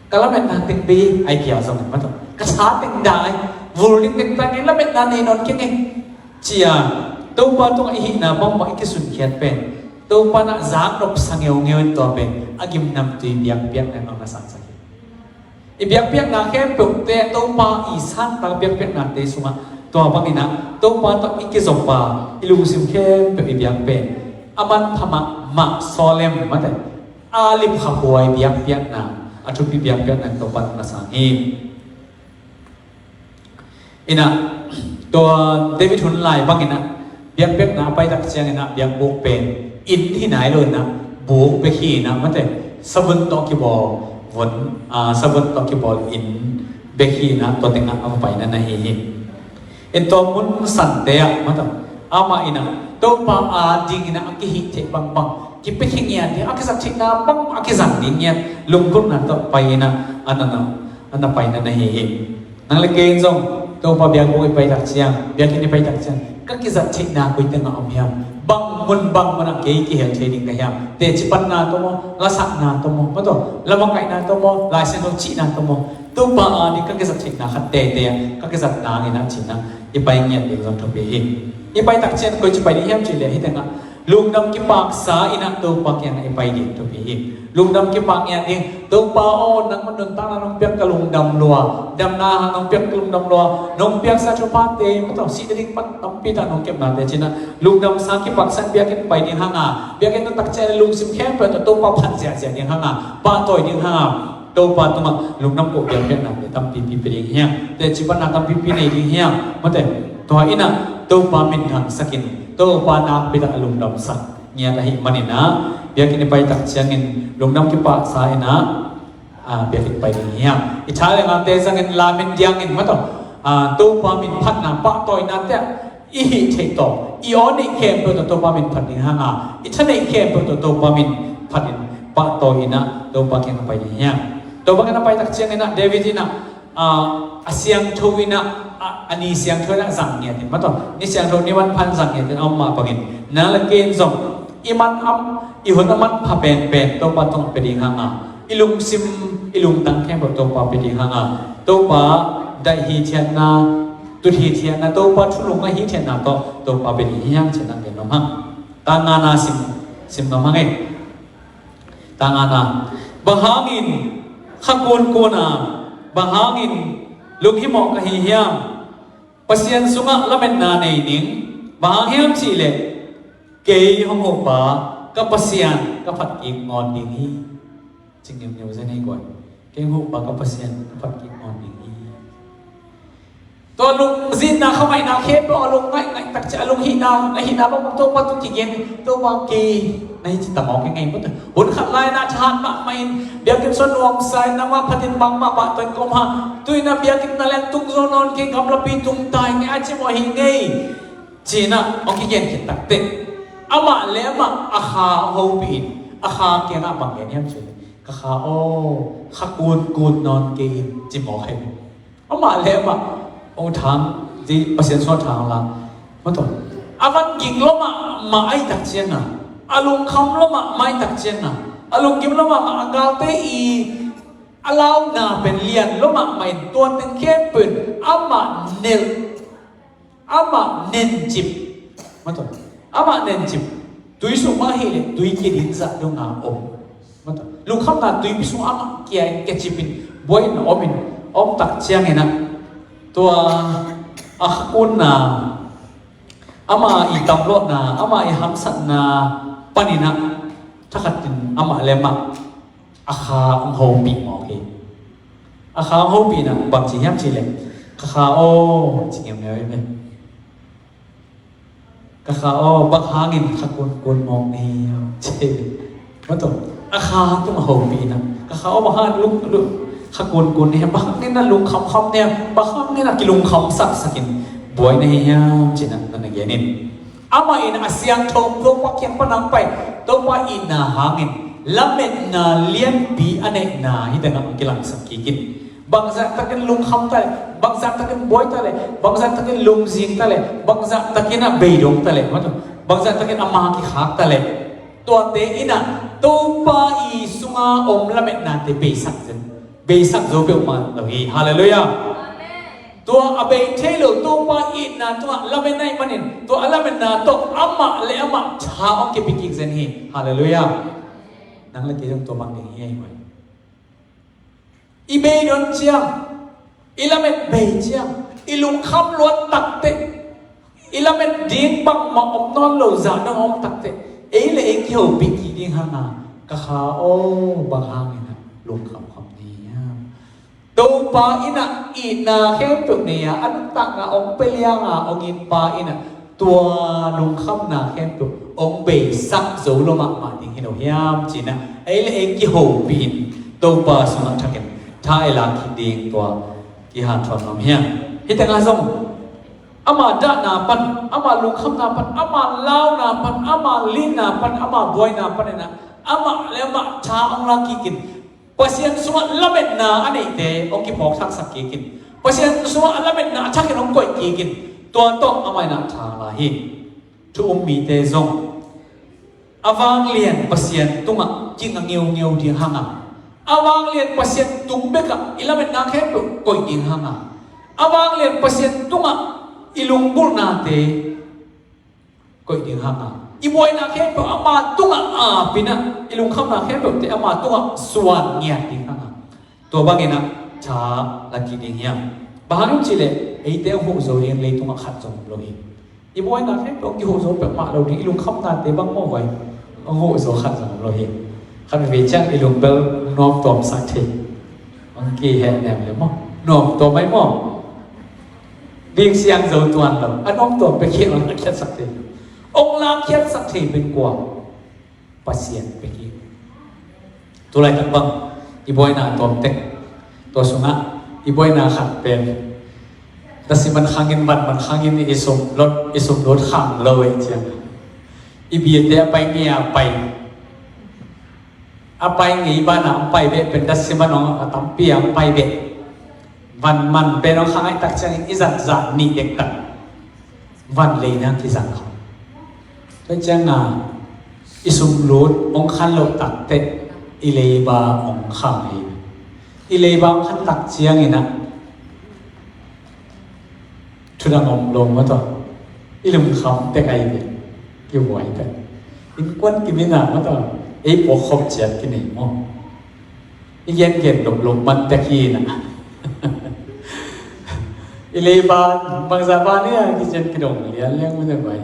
Ka lametna teng bei, ai kia zong, maw taw, ka tha teng dai, vul ding teng tang e, lametna nei nawn keng e. Ci-a Topa tungah i hihna bangbang i kisunkhiat pen Topa in ah zaknop sa ngeungeu in, tua pen a gimnamtui biakpiakna in hong na sansak hi. I biakpiakna khempeuhte Topa i santak biakpiaknate sungah tua bangin ah Topa tawh i kizop a, i lungsim khempeuh i biak pen a manpha mahmah, sawlem mate, a lipkhaphuai biakpiakna, a thupi biakpiakna in Topa in hong na sang hi. In ah, tua David hun lai bangin ah, biakpiakna a pai tak ciangin ah, biakbuk pen inn hi nai lo in ah, buk bek hi in ah, mate, savun tawh kibawl vun, ah, savun tawh kibawl inn bek hi in ah, tua teng ah a va paina na hi hi. In tua mun sante ah, mate, amah in ah Topa adingin ah a kihih theih bangbang, kipia khingiat ding, a kizat theihna bang a kizang ding ngiat, lungputna tawh pai in ah, a na na, a na paina na hi hi. Nang le kei in zong Topa biakbuk i pai tak ciang, biakinn i pai tak ciang, ka kizat theihna koi tengah om hiam? Bang mun bang mun ah kei kihel thei ding ka hiam? Teci panna tawh maw, lasakna tawh maw, mate, lamakaihna tawh maw, Lai Siangtho cihna tawh maw, Topa ading ka kizat theihna khat tete ah ka kizat nang in ah ci-in ah i pai ngiat ding zong thupi hi. I pai tak ciang koici pai ding hiam cih leh, hih tengah lungdam kipaksa in ah Topa kiangah i pai ding thupi hi. Lungdam kipak ngiat ding, Topa aw, nangmah nuntakna nong piak ka lungdam lua, damna hang nong piak ka lungdam lua, nong piaksa thuphate, mate, sih nading pan tampi tak nong kepnate ci-in ah lungdamsa kipaksa in biakinn pai ding hang a, biakinn na tak ciang lungsim khempeuh tawh Topa phat ziahziah ding hang a, pahtawi ding hang a, Topa tungah lungdam koh biakpiaknate tampipi pia ding hiam? Teci panna tampipi nei ding hiam? Mate, tua in ah Topa minthangsak in, Topa nakpi tak a lungdamsak ngiat ahih manin ah, biakinn i pai tak ciangin lungdam kipaksa in ah, ah, biakinn pai ding hiam? I tha le ngate zangin lamen diangin, mate, ah, Topa min phatna pahtawinate ah i hih theih tawh, i aw neih khempeuh tawh Topa min phat ding hang a, i tha neih khempeuh tawh Topa min phat in, pahtawi in ah Topa kiangah pai ding hiam? Tua bangin a pai tak ciangin ah David in ah, ah, a siangtho in ah a, a ni siangtho in a zang ngiat in, mataw, ni siangtho ni manpha in zang ngiat in a om mah bangin, nang le kei in zong i man a, i hun a manpha penpen Topa tungah pia ding hang a, i lungsim, i lungtang khempeuh Topa pia ding hang a, Topa daih hithiatna, tut hithiatna, Topa thu lungngaih hithiatna tawh Topa pia ding hi hang ci-in a gen nuam hang. Tang ngana sim, sim nuam hang e. Tang ngana. Bang hangin kha kunkun a, bang hangin lunghimawh ka hi hiam? Pasian sungah lametna nei ning. Bang hang hiam cih leh, kei hong huhpa ka Pasian ka phat kik ngawn ding hi. Ci ngeungeu zen hi guai. Kei hong huhpa ka Pasian ka phat kik ngawn ding hi. Tua lungzinna, kha maihna khempeuh a lungngaih ngaih tak ciang, a lunghihna, a hihna bang Topa tungah kigen, Topa kei na hi ci ta mawk ing ei maw. Hun khat lai-in a thahat mahmah in, biakinn sung nuamsa in, nangmah phatin bangmah pahtawi in ka om hang. Tu-in a biakinn na leng tung zo nawn kei, gamlapi tung ta ing ei, a ci mawk hi ing ei. Ci-in a hong kigen khit takteh, amah le amah a kha hong hopih in, a kha kiangah bang gen hiam cih leh, ka kha aw, kha kunkun nawn kei in, ci mawk hi. Amah le amah hong thang, Pasian sungah thang la. Mataw, a van ging lua mahmah ahih tak ciangin, a lungkham lua mahmah ahih tak ciangin, a lunggim lua mahmah, a galte i a launa pen lian lua mahmah in, tua teng khempeuh in amah nelh, amah nencip. Mataw, amah nencip. Tui sung mah ahih leh tui kia ding zah dong a om. Mataw, lungkhamna tuipi sung amah kia in, kia cip in, buai in om in, om tak ciangin a, tua a kha kunna, ama i tamlawhna, ama i hamsatna panin a, thakhat in amah le amah a kha hong hopih mawk hi. A kha hong hopih in a bang ci hiam cih leh, ka kha aw, ci ngeungeu hi ve. Ka kha aw, bang hangin kha kunkun mawk na hi hiam, ci. Mataw, a kha tungah hopih in a, ka kha aw, bang hangin lung, lung, kha kunkun na hi hiam, bang hangin a lungkhamkham na hi hiam, bang hangin a kilungkhamsaksak in buai na hi hiam, ci-in a na gen in. Amah in a siangtho Topa kiang pan hong pai, Topa itna hangin lametna lianpi a neihna hih tengah hong kilangsak kik in. Bangzah takin lungkham ta leh, bangzah takin buai ta leh, bangzah takin lungzing ta leh, bangzah takin a beidong ta leh, bangzah takin a ma kikhak ta leh, tuate in a Topa i sunga om lametnate beisak zen, beisak zo peuhmah lo hi. Halleluiah. Tua a bei thei lo Topa itna tungah lametna ahih manin, tua a lametna tawh amah le amah tha hong kipia kik zen hi. Halleluiah. Nang le kei zong tua bang ding hi ei maw. I beidong ciang, i lamet bei ciang, i lungkham luat takteh, i lamet ding bangmah om nawn lo zah dong om takteh, ei le ei kihopih kik ding hang a, ka kha aw, bang hangin a lungkhamkham na hi hiam. Topa in a itna khempeuh nei a, a nuntakna hong pia liang a hong it pa in a, tua lungkhamna khempeuh hong beisak zo lua mahmah ding hi lo hiam, ci-in a, ei le ei kihopih in Topa sungah thakin tha i lak kik ding tua kihanthawn nuam hi hang. Hih tengah zong ama dahna pan, ama lungkhamna pan, ama launa pan, ama linna pan, ama buaina pan in a, amah le amah tha hong lak kik in, Pasian sungah lametna a neihte hong kiphawk thaksak kik in, Pasian sungah a lametna a thakin hong koih kik in, tua tawh amah in a tha la hi. Thu um mite zong a vanglian Pasian tungah kinga ngeungeu ding hang a, a vanglian Pasian tung bekah i lametna khempeuh koih ding hang a, a vanglian Pasian tungah i lunggulhnate koih ding hang a, i buaina khempeuh ama tungah ap in a, i lungkhamna khempeuhte ama tungah suan ngiat ding hang a, tua bangin a tha la kik ding hiam. Bang hang hiam cih leh eite hong huh zo ding leitungah khat zong om lo hi. I buaina khempeuh hong kihuh zo peuhmah lo ding, i lungkhamnate bang maw vai, hong huh zo khat zong om lo hi. Khat veve ciang i lung bel nuam tuamsak thei. Hong kiheh nem le maw, nuam tuam mai maw. Ding siang zo tuan lo, a nuam tuam pek hi, hong lakhiatsak thei. Hong lakhiatsak thei pen kua? Pasian pek hi. Tulaitak bang i buaina a tuam tek, tua sungah i buaina khat pen, dasiman khangin, vanman khangin i sum lot, i sum lot khang lo ei ciang, i biate a pai ngei a pai, a pai ngei banah hong pai beh pen dasiman hong a tampi a hong pai beh. Van man pen hong kha ngaih tak ciangin i zat zah nih dektak van leina kizang kha. Tua ciangin i sum lut hong khan loh takteh i leiba hong kha hi. I leiba hong khan tak ciangin ah thudang om lo mah tawh i lungkham tek ahi ve. Kivuai tek. Innkuan kimin ah mah tawh ei puak khop ciat kinei maw? I gengen loplop man tek hi na. I leiba bangzah ba ni a kician kidong lian leng mah tek vai.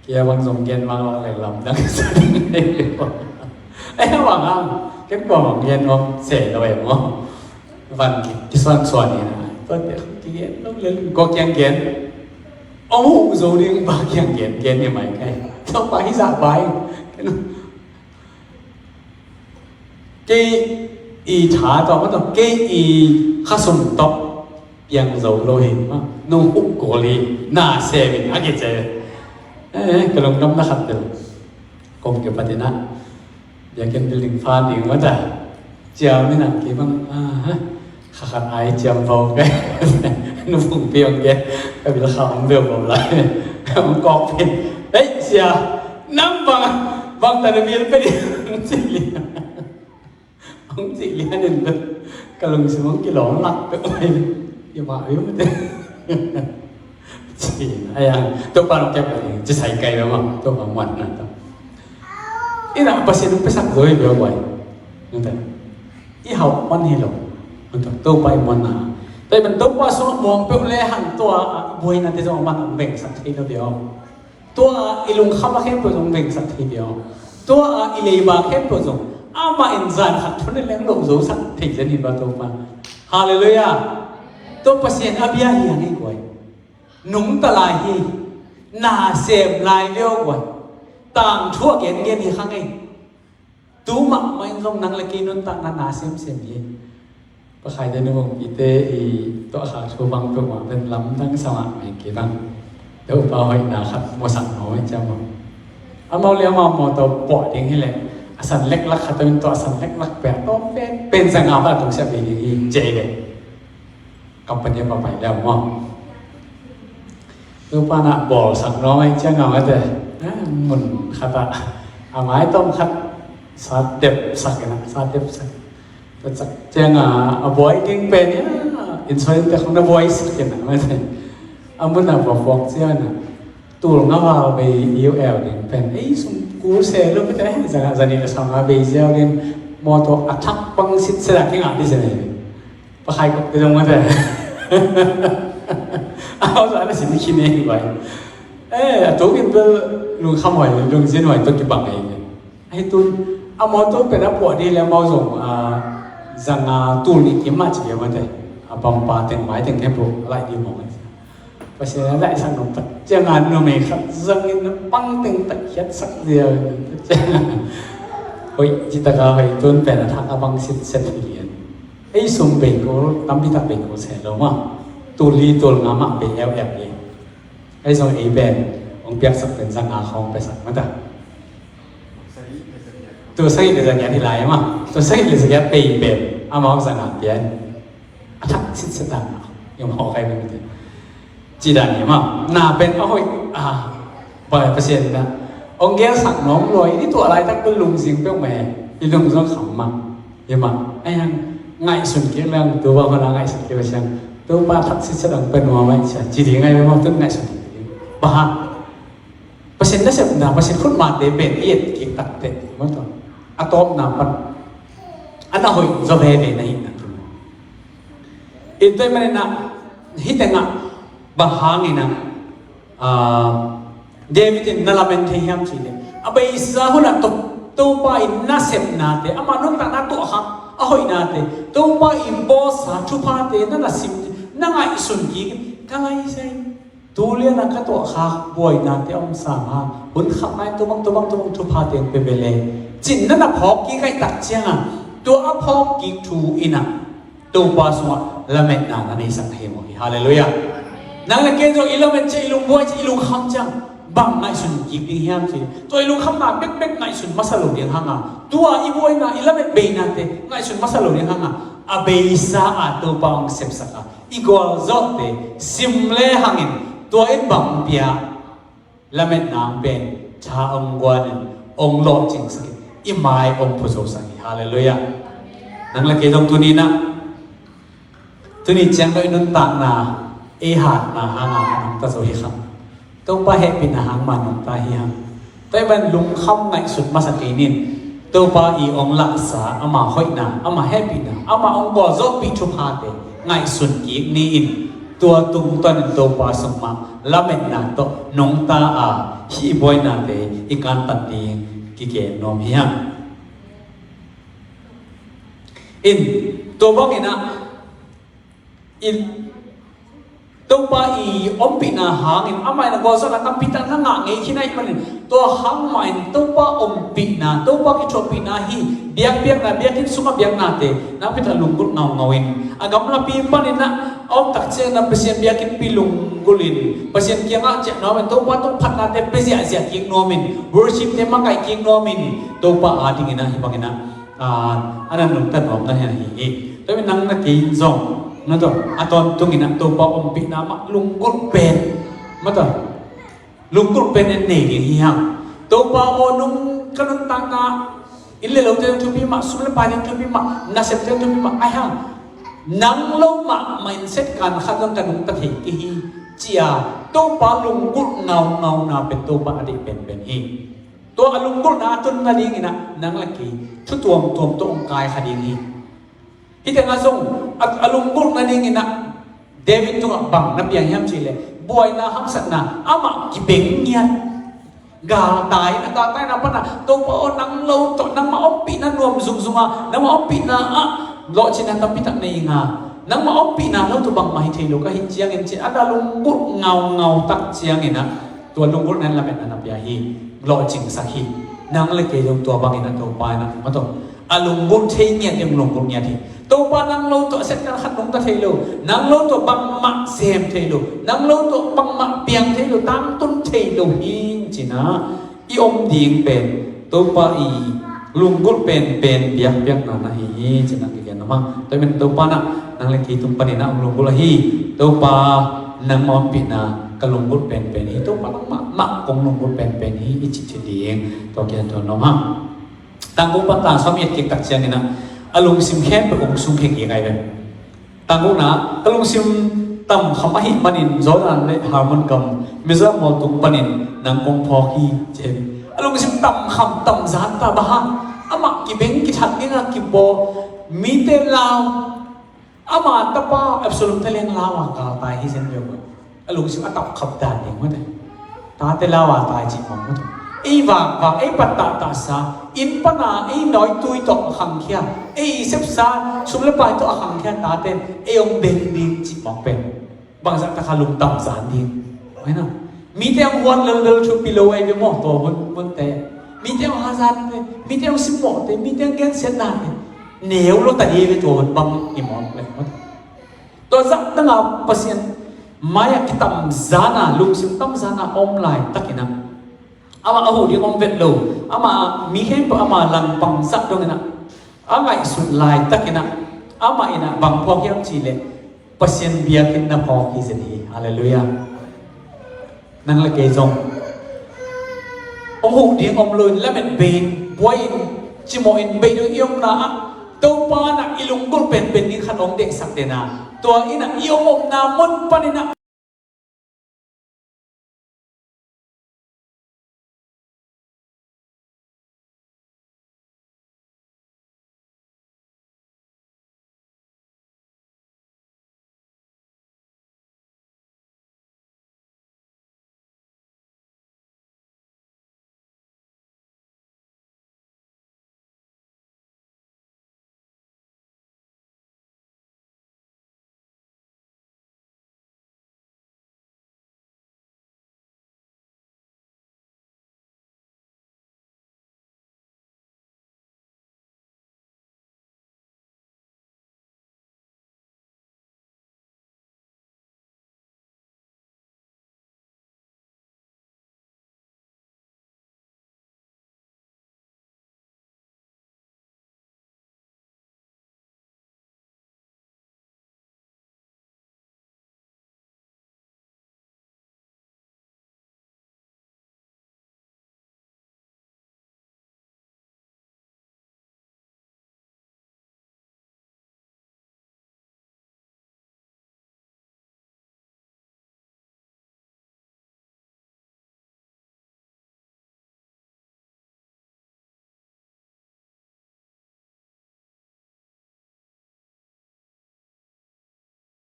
Kia bang zong gen mang lak leh lamdang sa ding. Ai bang ang ken kua bang gen om se lo em maw? Van kisuansuan hi na. Tua teh kigen lo leh kua kiang gen. Ong huh zo ding ba kiang gen gen hi mai kai. Tua pa hi zah ba hi. Kei i tha tawh mah tawh kei i khasum tawh piang zo lo hi mah. Nong huh kul hi na sem in a kici. Eh, ka lungdam na khat tel. Kong kipat in ah biakinn building pha ding mah ta. Ciam in ah kei bang ah, kha khat ai ciam vo kei. Nu phung piang kei. Ka bil kha om beu bom lai. Om kok pin. Hei sia, nang bang bang ta na bil pe ding. Hong cih lian in bel ka lungsim hong kilawm lak peuh mai. Hi mah hi mah te. Cih na ai ang Topa nong kep ka ding ci sai kai lo mah Topa muan na ta. Ina Pasian hong piasak zo hi bia buai. Nong ta i hauh man hi lo. Nong ta Topa i muan na. Tua i man Topa sung muang peuh le hang tua buai na te zong man hong bengsak thei lo bia. Tua a i lungkham a khempeuh zong vengsak thei pia aw. Tua a i leiba khempeuh zong amah in zan khat thun in leng lawh zosak thei zen hi ba Topa. Halleluiah. Tua Pasian a bia hi hang ei guai. Nungta lai hi. Na sem lai lio guai. Tangthu a gengen hi hang ei. Tu mahmah in zong nang le kei nuntakna na semsem hi. Pakhai te nu hong pite i tuahkhak thu bang peuhmah pen lamdang sa mahmah hi kei bang. Topa hoihna khat musak maw hi ciam maw? Amau le amau mawtaw puah ding hi leh a san leklak khat in tuah san leklak pek tawm pen pen zanga bal tungsiah bei ding hi ciah hi leh. Company a papai liam maw? Tupa na bawlsak nuam ai ciang a mate. Mun khat ah a mai tawm khat sa depsak in a sa depsak. Tua ciang a a buai ding pen ia insurance te khong na buai sak in a mate. A mun a buapuak ciang a tul nga val bei U L ding pen ei sum kul se lo mate. Zana zani na sama bei ziau ding mawtaw a thak pang sit se la kingah di se nei. Pakhai kop te dong mate. Au sa na sin khin e bai. Eh, a tok in bel lungkham huai lungzin huai tok kibang e. Ahi tun a mawtaw pen a puah di le mau zong a zanga tul ni kim mah ci mate. A pampa teng mai teng khepu lai di mawng. Pasian a laihsak nop tak ciang a numei khat zangin a pang teng tak khiatsak zia. Hoih citaka hoih tun pen a thak a bang sitset hi lian. Ei sum bei kul tampi tak bei kul se lo ma. Tul li tul nga mah bei eu eu hi. Ei zong ei pen hong piaksak pen zanga khawng pesak mata. Tul sagih le zagiat hi lai ma. Tul sagih le zagiat bei pen amau zanga pian. A thak sitset dan a yom hawk ai bang te. Ci dan hi ma na pen a hoih a bai Pasian na ong gel sak nong loi ni tua lai tak bel lungzing peuh mai. I lungzong kham ma. Hi ma ai hang ngaihsun kik lang tu ba hona ngaihsun kik siang tu pa thak sitset ang pen wa mai sia ci di ngai ma tun ngaihsun kik ba ha. Pasian nasepna Pasian khutmate pen i et kik takte mawtaw a tawpna pan a na hoih zaw veve na hihna tu. Tua ahih manin ah hih tengah bang hangin ah David in na lamen thei hiam cih leh a beisa hunah Topa in nasepnate amah nuntakna tuahkhak a hoihnate Topa in bawlsa thuphate na na sim na ngaihsun kik ka lai sai. Tulian a ka tuahkhak buainate a om sam hang hun khat nai tumang tumang tumang thuphate pe ve le cin na na phawk kik aih tak cianga tua a phawk kik thu inah Topa sungah lametna na neisak na hi maw hi. Halleluiah. Nang le ken zong i lamet ciah i lungbuai ciah i lungkham ciang bang ngaihsun kik ding hiam ci tua i lungkhamna bekbek ngaihsun masa lo ding hanga tua i buaina i lamet beinate ngaihsun masa lo ding hanga a beisa a Topa hong sepsak a, i gualzawhte sim le hangin tua in bang pia, lametna hong pen tha hong guanin hong lawhcingsakin i mai hong phuzosak hi. Halleluiah. Nang le kei zong tuni-in ah, tuni ciang lo i nuntakna, ei hatna hanga a nungta zo hi kha. Topa hehpihna hang mah nungta hi hang. Tua ahih manin lungkham ngaihsut masa kei ning. Topa i hong lahsa ama hoihna, ama hehpihna, ama hong gualzawhpih thuphate ngaihsun kik ni-in, tua tungtawnin Topa sung mah lametna tawh nungta a, hih buainate i kantan ding kigen nuam hi hang. In, tua bangin ah, in, Topa i ompihna hangin amah in a gualzawhna tampi tak na ngah ngei khin ahih manin, tua hang mahin Topa ompihna, Topa kithuahpihna hi. Biakpiakna, biakinn sungah biaknate nakpi tak lunggulh ngaungau in, a gamlapi panin ah a om tak ciangin ah Pasian biakinnpi lunggulh in, Pasian kiangah ciah nuamin, Topa tungah phatnate pia ziahziah kik nuamin, worshipte makaih kik nuamin, Topa adingin ah hih bangin ah, a, a na nungta nuam na hi hi. Tua ahih manin nang le kei in zong, na tawh, a tawntungin ah Topa ompihna mah lunggulh pen, mah tawh, lunggulh pen en nei ding hi hang. Topa aw, nung ka nuntakna, inn le lote thupi mah, sum le paite thupi mah, nasepte thupi mah, ahih hang nang lo mahmah in second khat zong ka nungta thei kei hi, ci-a Topa lunggulh ngaungauna pen Topa a deih penpen hi. Tua a lunggulhna a tun nadingin ah nang le kei thu tuamtuam tawh hong kai kha ding hi. Hih tengah zong a, a lunggulh nadingin ah David tungah bang na piang hiam cih leh, buaina, haksatna, amah kibeng ngiat. Galtai, a galtaina pan ah, Topa aw, nang lo tawh, nangmah ompihna nuam zungzung a, nangmah ompihna ah lawhcinna tampi tak nei ing a, nangmah ompihna lo tawh bangmah hi thei lo ka hih ciangin, ci-a a lunggulh ngaungau tak ciangin ah, tua lunggulhna in lametna na pia hi. Lawhcingsak hi. Nang le kei zong tua bangin ah Topa in ah, mah tawh, a lunggulh thei ngiat ding lunggulh ngiat hi. Topa, nang lo tawh a second khat nungta thei lo, nang lo tawh bangmah sem thei lo, nang lo tawh bangmah piang thei lo, tangtun thei lo hi, ci-in ah i om ding pen Topa i lunggulh penpen biakpiakna na hi hi, ci-in ah kigen nuam hang. Tua ahih manin Topa in ah nang le kei tung panin ah hong lunggulh ahi. Topa, nangmah ompihna ka lunggulh penpen hi. Topa, nangmah mah kong lunggulh penpen hi, i cih theih ding tawh kigen nuam hang. Tangkung pan tang sawm it kik tak ciangin ah, a lungsim khempeuh hong sungkhia kik hi ve. Tangkungna, ka lungsim tamkham ahih manin Jordan le Hermon gam, Mizoram mual tung panin nang kong phawk hi, ci hi. A lungsim tamkham tamzan ta, bang hang, amah kibeng kithat ding a kibawl, mite lau, ama tapa Absalom te leng lau a galtai hi zen ve uh. A lungsim a tamkham dan ding mah te. Tate lau a tai cih mawk mah te. Ei vakvak, ei pattahtahsa, inn pan a ei nawitui tawh a khangkhia, ei sepsa sum le pai tawh a khangkhia tate in ei hong beng ding cih mawk pen, bangzah tak a lungtam zan ding. Mite hong huat lelbel thupi lo ahi ve maw, tua hun hunte. Mite hong hazat te, mite hong simmawhte, mite hong gensiatnate neu lo ta ding hi ve, tua hun bang hi mawk le. Tua zah dang a Pasian mai-ah kitamzan a, lungsim tamzan a om laitakin ah, amah a huh ding om vet lo, amah mi khempeuh ama langpang zah dongin ah a ngaihsut laitakin ah, amah in ah bang phawk hiam cih leh Pasian biakinn na phawk hi zen hi. Halleluiah. Nang le kei zong hong huh ding om loin lamet bei-in, buai-in, cimawhin bei ding i omna ah, Topa in ah i lunggulh penpen ding khat hong deihsak den a, tua in ah i om omna mun panin ah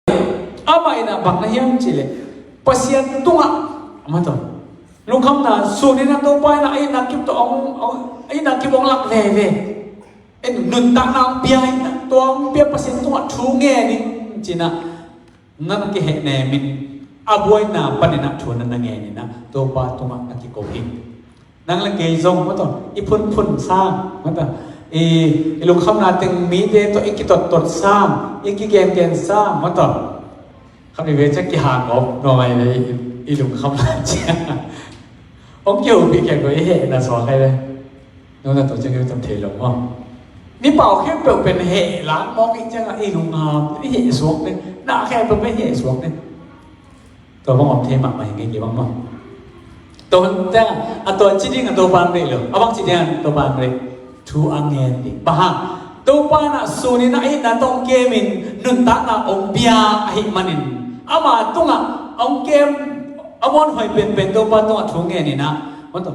Amah in ah bang na hiam cih leh Pasian tungah, amah tawh lungkhamna sun in ah Topa in ah a itna kip tawh hong, hong, a itna kip hong lak veve. En, nuntakna hong pia in ah, tua hong pia Pasian tungah thu ngen in ci-in ah na na kihehnem in, a buaina panin ah thu na na ngen in ah Topa tungah na kiko hi. Nang le kei zong, maw taw, i phunphun sam, maw taw, i, i lungkhamna teng mite tawh i kitottot sam, i kigengen sam, maw taw. Khat veve ciang kihang awk nuam mai le i, i lungkhamna ciang hong kihopih khia ko, i hehna suak hi ve. Nuna tawh ciang i tam thei lo maw. Mi pau khempeuh pen heh lak mawk i ciangah i lungham i heh suak ne, na khempeuh pen heh suak ne. Tua bang om thei mahmah hi ngei kei bang maw. Tua hun ciang a tua ci ding a Topa hong deih lo, a bang ci ding a Topa hong deih, thu a ngen ding. Bang hang, Topa in ah sun in ah a itna tawh hong kem in nuntakna hong pia ahih manin, ama tungah hong kem, a muanhuai penpen Topa tungah thu ngen in ah, maw taw,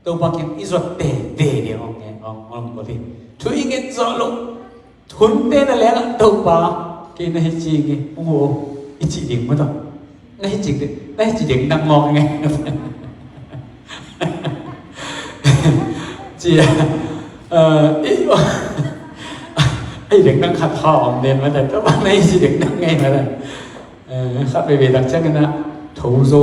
Topa kiang i zuat tete ding hong ngen, hong, hong ko ding. Thu i nget zawh loh hunte na lengah Topa, kei na hi ci nge, hong uh o, i cih ding maw taw. Na hi cih ding, na hi cih ding nang mawk nge. Ci a, eh, i, i ding nang khat kha om den maw taw, Topa na hi cih ding nang nge maw taw. Eh, khat veve tak ciangin ah tho zo,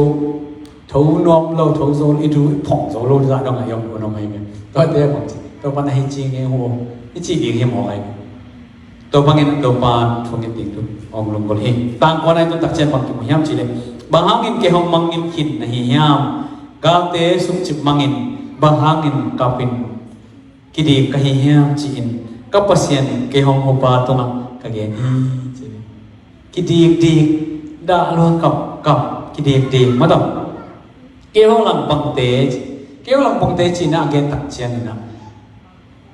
tho nuam lo, tho zo, i du i phong zo lo zah dong a i om ko nuam ahi ve. Tuate bang ci, Topa na hi ci nge hong o, i cih ding hi mawk ahi ve. Tua bangin Topa thu nget ding thu hong lunggulh hi. Tangkuan a i tun tak ciang bang kimu hiam cih leh, bang hangin kei hong mangngilh khin na hi hiam? Galte sukcip mangin bang hangin kapin kidik ka hi hiam ci-in ka Pasian kei hong hupa tungah ka gen hi, ci hi. Kidikdik, dah lua kapkap, kidikdik, maw taw. Kei hong langpangte, kei hong langpangte ci-in ah a gen tak ciangin ah,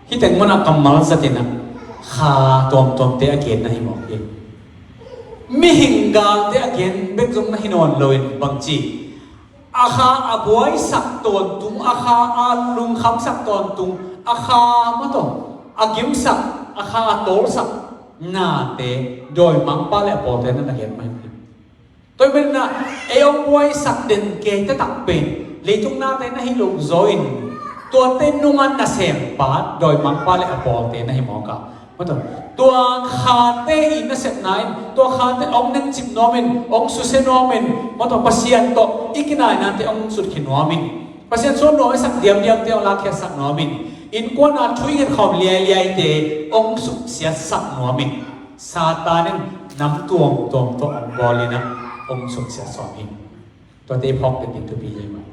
hih teng munah kammal zatin ah kha tuamtuamte a gen na hi mawk hi. Mihing galte a gen bek zong na hi nawn loin bang ci, a kha a buaisak tawntung, a kha a lungkhamsak tawntung, a kha, maw taw, a gimsak, a kha a tawlsak nate dawimangpa le a pawlte na na gen mah hi. Tua ahih manin ah ei hong buaisak den keite takpen leitung nate na hi lo zaw in, tuate nunga nasempa dawimangpa le a pawlte na hi mawk a, maw taw, tua khate i nasepna in, tua khate hong nengcip nuam in, hong susia nuam in, maw taw, Pasian tawh i kinainate hong sutkhia nuam in, Pasian suan nuam i sak diamdiamte hong lakkhiatsak nuam in, innkuan a thu i ngetkhawm liailiaite hong suksiatsak nuam in, Satan in nam tuamtuam tawh hong bawl in ah hong suksiat sawm hi. Tuate i phawk ding thupi hi mah.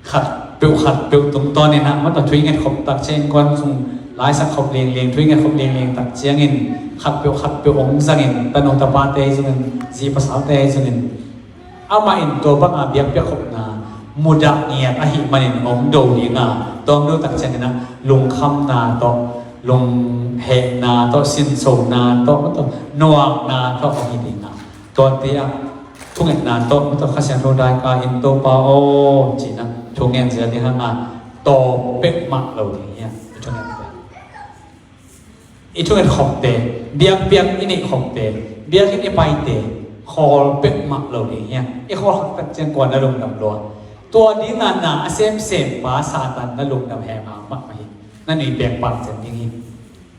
Khatpeuh khatpeuh tungtawn in ah, maw taw, thu i ngetkhop tak ciang innkuan sung laisak khop liangliang, thu i ngetkhop liangliang tak ciangin khatpeuh khatpeuh hong zangin, tanu tapate ahi zongin, zi pasalte ahi zongin, amah in tua banga biakpiak khopna mudah ngiat ahih manin hong do ding a, tua hong do tak ciangin ah lungkhamna tawh, lunghehna tawh, sinsona tawh, maw taw, nuakna tawh hong hi ding a, tuate ah thungetna tawh, maw taw, Kha Siangtho daika in Topa aw ci-in ah thungen zel ding hang a, tawp peuhmah lo ding hi a, i thungetna. I thunget khopte, biakpiak i neih khopte, biakinn i paite khawl peuhmah lo ding hi a. I khawl khak tak ciang kua na lungdam lua? Tua dinga na a semsempa Satan na lungdam hemham mahmah hi. Na nui pengpang zen ding hi.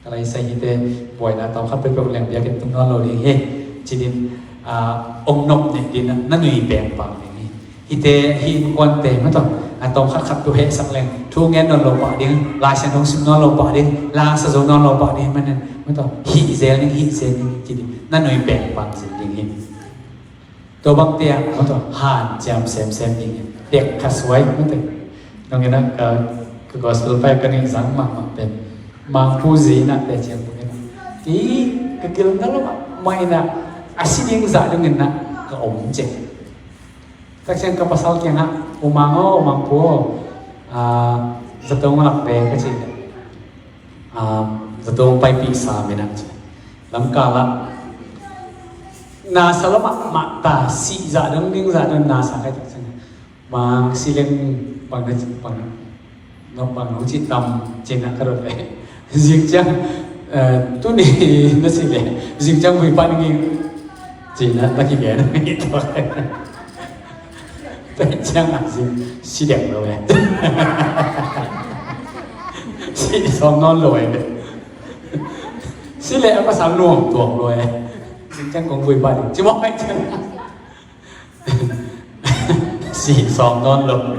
Ka lai sai hite, buaina tawm khat peuhpeuh leng biakinn tung nawn lo ding hi. Ci-in, ah, hong nop neih ding na, na nui pengpang ding hi. Hihte, hih innkuante, maw taw, a tawm khat khat tu hehsak leng, thu ngen nawn lo pah ding, Lai Siangtho sim nawn lo pah ding, la sa zo nawn lo pah ding, manin, maw taw, hih zel ding, hih zel ding, ci ding, na nui pengpang zel ding hi. Tua bangte ah, maw taw, hanciam semsem ding hi. Tek kha suai, maw taw. Nong in ah ka, ka gospel pai ka ning zang mahmah pen, Mangpu zi in ah te ciang pu in ah, kei ka gil na lo mah, mah in ah, a si ding zah dong in ah ka om cek. Tak ciang ka pasal kiangah, U Mang aw, U Mangpu aw, ah, zato hong lak ve ka cih leh, ah, zato hong paipih sam in ah ci. Lamkal ah na sa lo mahmah ta, sih zah dong, ding zah dong na sa kai tak ciang, Mang, si leng bang na, bang, bang nong cih tam ci-in ah ka dot ve. Zik ciang, Tuni na si le, zing ciang vui pan nging. Ci na, na kigen. Tua ciang a zing si dek lo e. Si sawm nawn lo e. Si le a pasal nuam tuak lo e. Zing ciang kong vui pan nging. Ci mawk pai ciang. Si sawm nawn lo.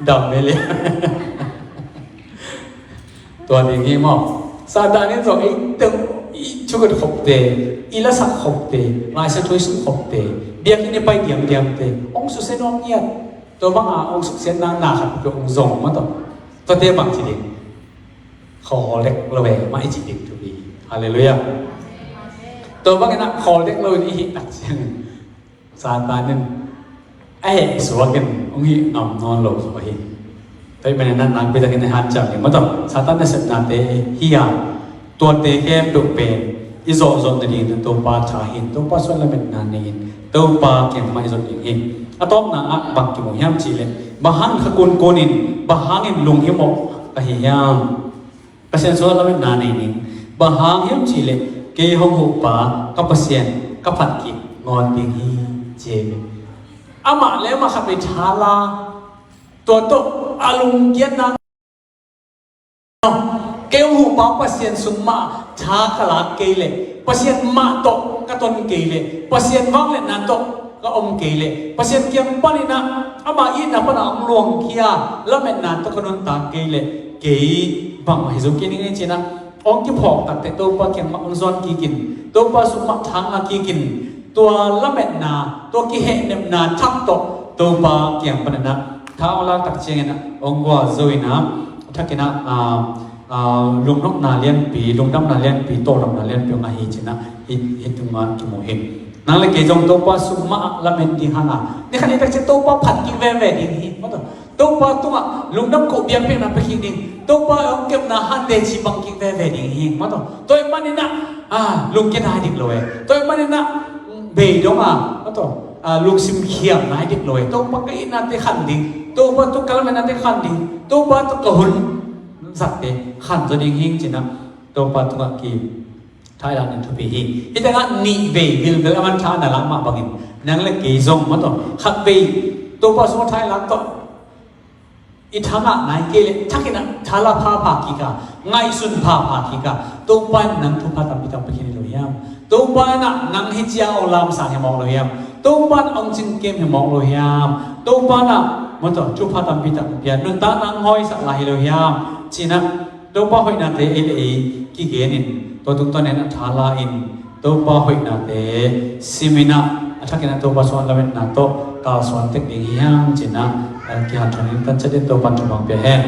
Dam mel e. Tua ding hi maw. Satan in zong ei teng i thugut khopte, i lasak khopte, ngaisa thuaisun khopte, biakinn i pai diamdiamte hong susia nuam ngiat. Tua banga hong suksiatna na khat peuh hong zong mah tawh. Tuate bang ci ding? Khawl dek lo e mah i ci ding thupi. Halleluiah. Tua bangin ah khawl dek lo in i hih tak ciangin Satan in a heh suak in hong hih ngam nawn lo zaw hi. Tua ahih manin ah nakpi takin i hanciam ding mah tawh, Satan nasepnate hi a, tuate khempeuh pen i zawhzawh nadingin Topa tha hi in, Topa suan lametna nei in, Topa kiang mah i zon ding hi. A tawpna ah bang kimu hiam cih leh, bang hang kha kunkunin, bang hangin lunghimawh ka hi hiam? Pasian suan lametna nei ning. Bang hang hiam cih leh kei hong huhpa ka Pasian ka phat kik ngawn ding hi, ci hi. Amah le amah khat vei tha la, tua tawh a lungkiatna, kei hong huhpa Pasian sung mah tha ka lak kei leh, Pasian mah tawh ka ton kei leh, Pasian vangliatna tawh ka om kei leh, Pasian kiang panin ah ama itna panah hong luangkhia lametna tawh ka nuntak kei leh, kei bangmah hi zo kei ning ei ci-in ah hong kiphawk takteh Topa kiang mah hong zuan kikin, Topa sung mah tha ngah kikin, tua lametna, tua kihehnepna thak tawh Topa kiang panin ah tha hong lak tak ciangin ah hong gualzo in ah, a thakin ah, ah, ah, lungnopna lianpi, lungdamna lianpi, tawldamna lianpi hong ngah hi ci-in ah hih, hih tungah kimu hi. Nang le kei zong Topa sung mah ah lamen ding hang a, ni khat ni tak ciang Topa phat kik veve ding hi. Mah tawh, Topa tungah lungdam koh biakpiakna pia kik ding, Topa hong kepna hante ci bang kik veve ding hi. Mah tawh, tua ahih manin ah, ah, lungkia nai dik lo e. Tua ahih manin ah bei dong a, mah tawh, ah, lungsim khiam nai dik lo e. Topa ka itnate khan ding, Topa tawh ka lametnate khan ding, Topa tawh ka hun zatte khan zaw ding hi ci-in ah Topa tungah ki tha i lak ding thupi hi. Hih tengah nih vei vilvel a man tha na lak mah bangin, nang le kei zong mah tawh khat vei Topa sungah tha i lak tawh i tha ngah nai kei leh, thakin ah tha la phapha kik a, ngaihsun phapha kik a, Topa in nang thupha tampi tak pia khin hi lo hiam? Topa in ah nang hih ciang a lamsang hi mawk lo hiam? Topa in hong cinkem hi mawk lo hiam? Topa in ah mah tawh thupha tampi tak pia, nuntakna hong hawisak lai hi lo hiam? Ci-in ah Topa hoihnate ei le ei kigen in, tua tungtawn in a tha la in, Topa hoihnate sim in ah, a thakin ah Topa suan lametna tawh kalsuan tek ding hi hang ci-in ah, eh, kihanthawn in tan ciat in Topa in thupha pia hen.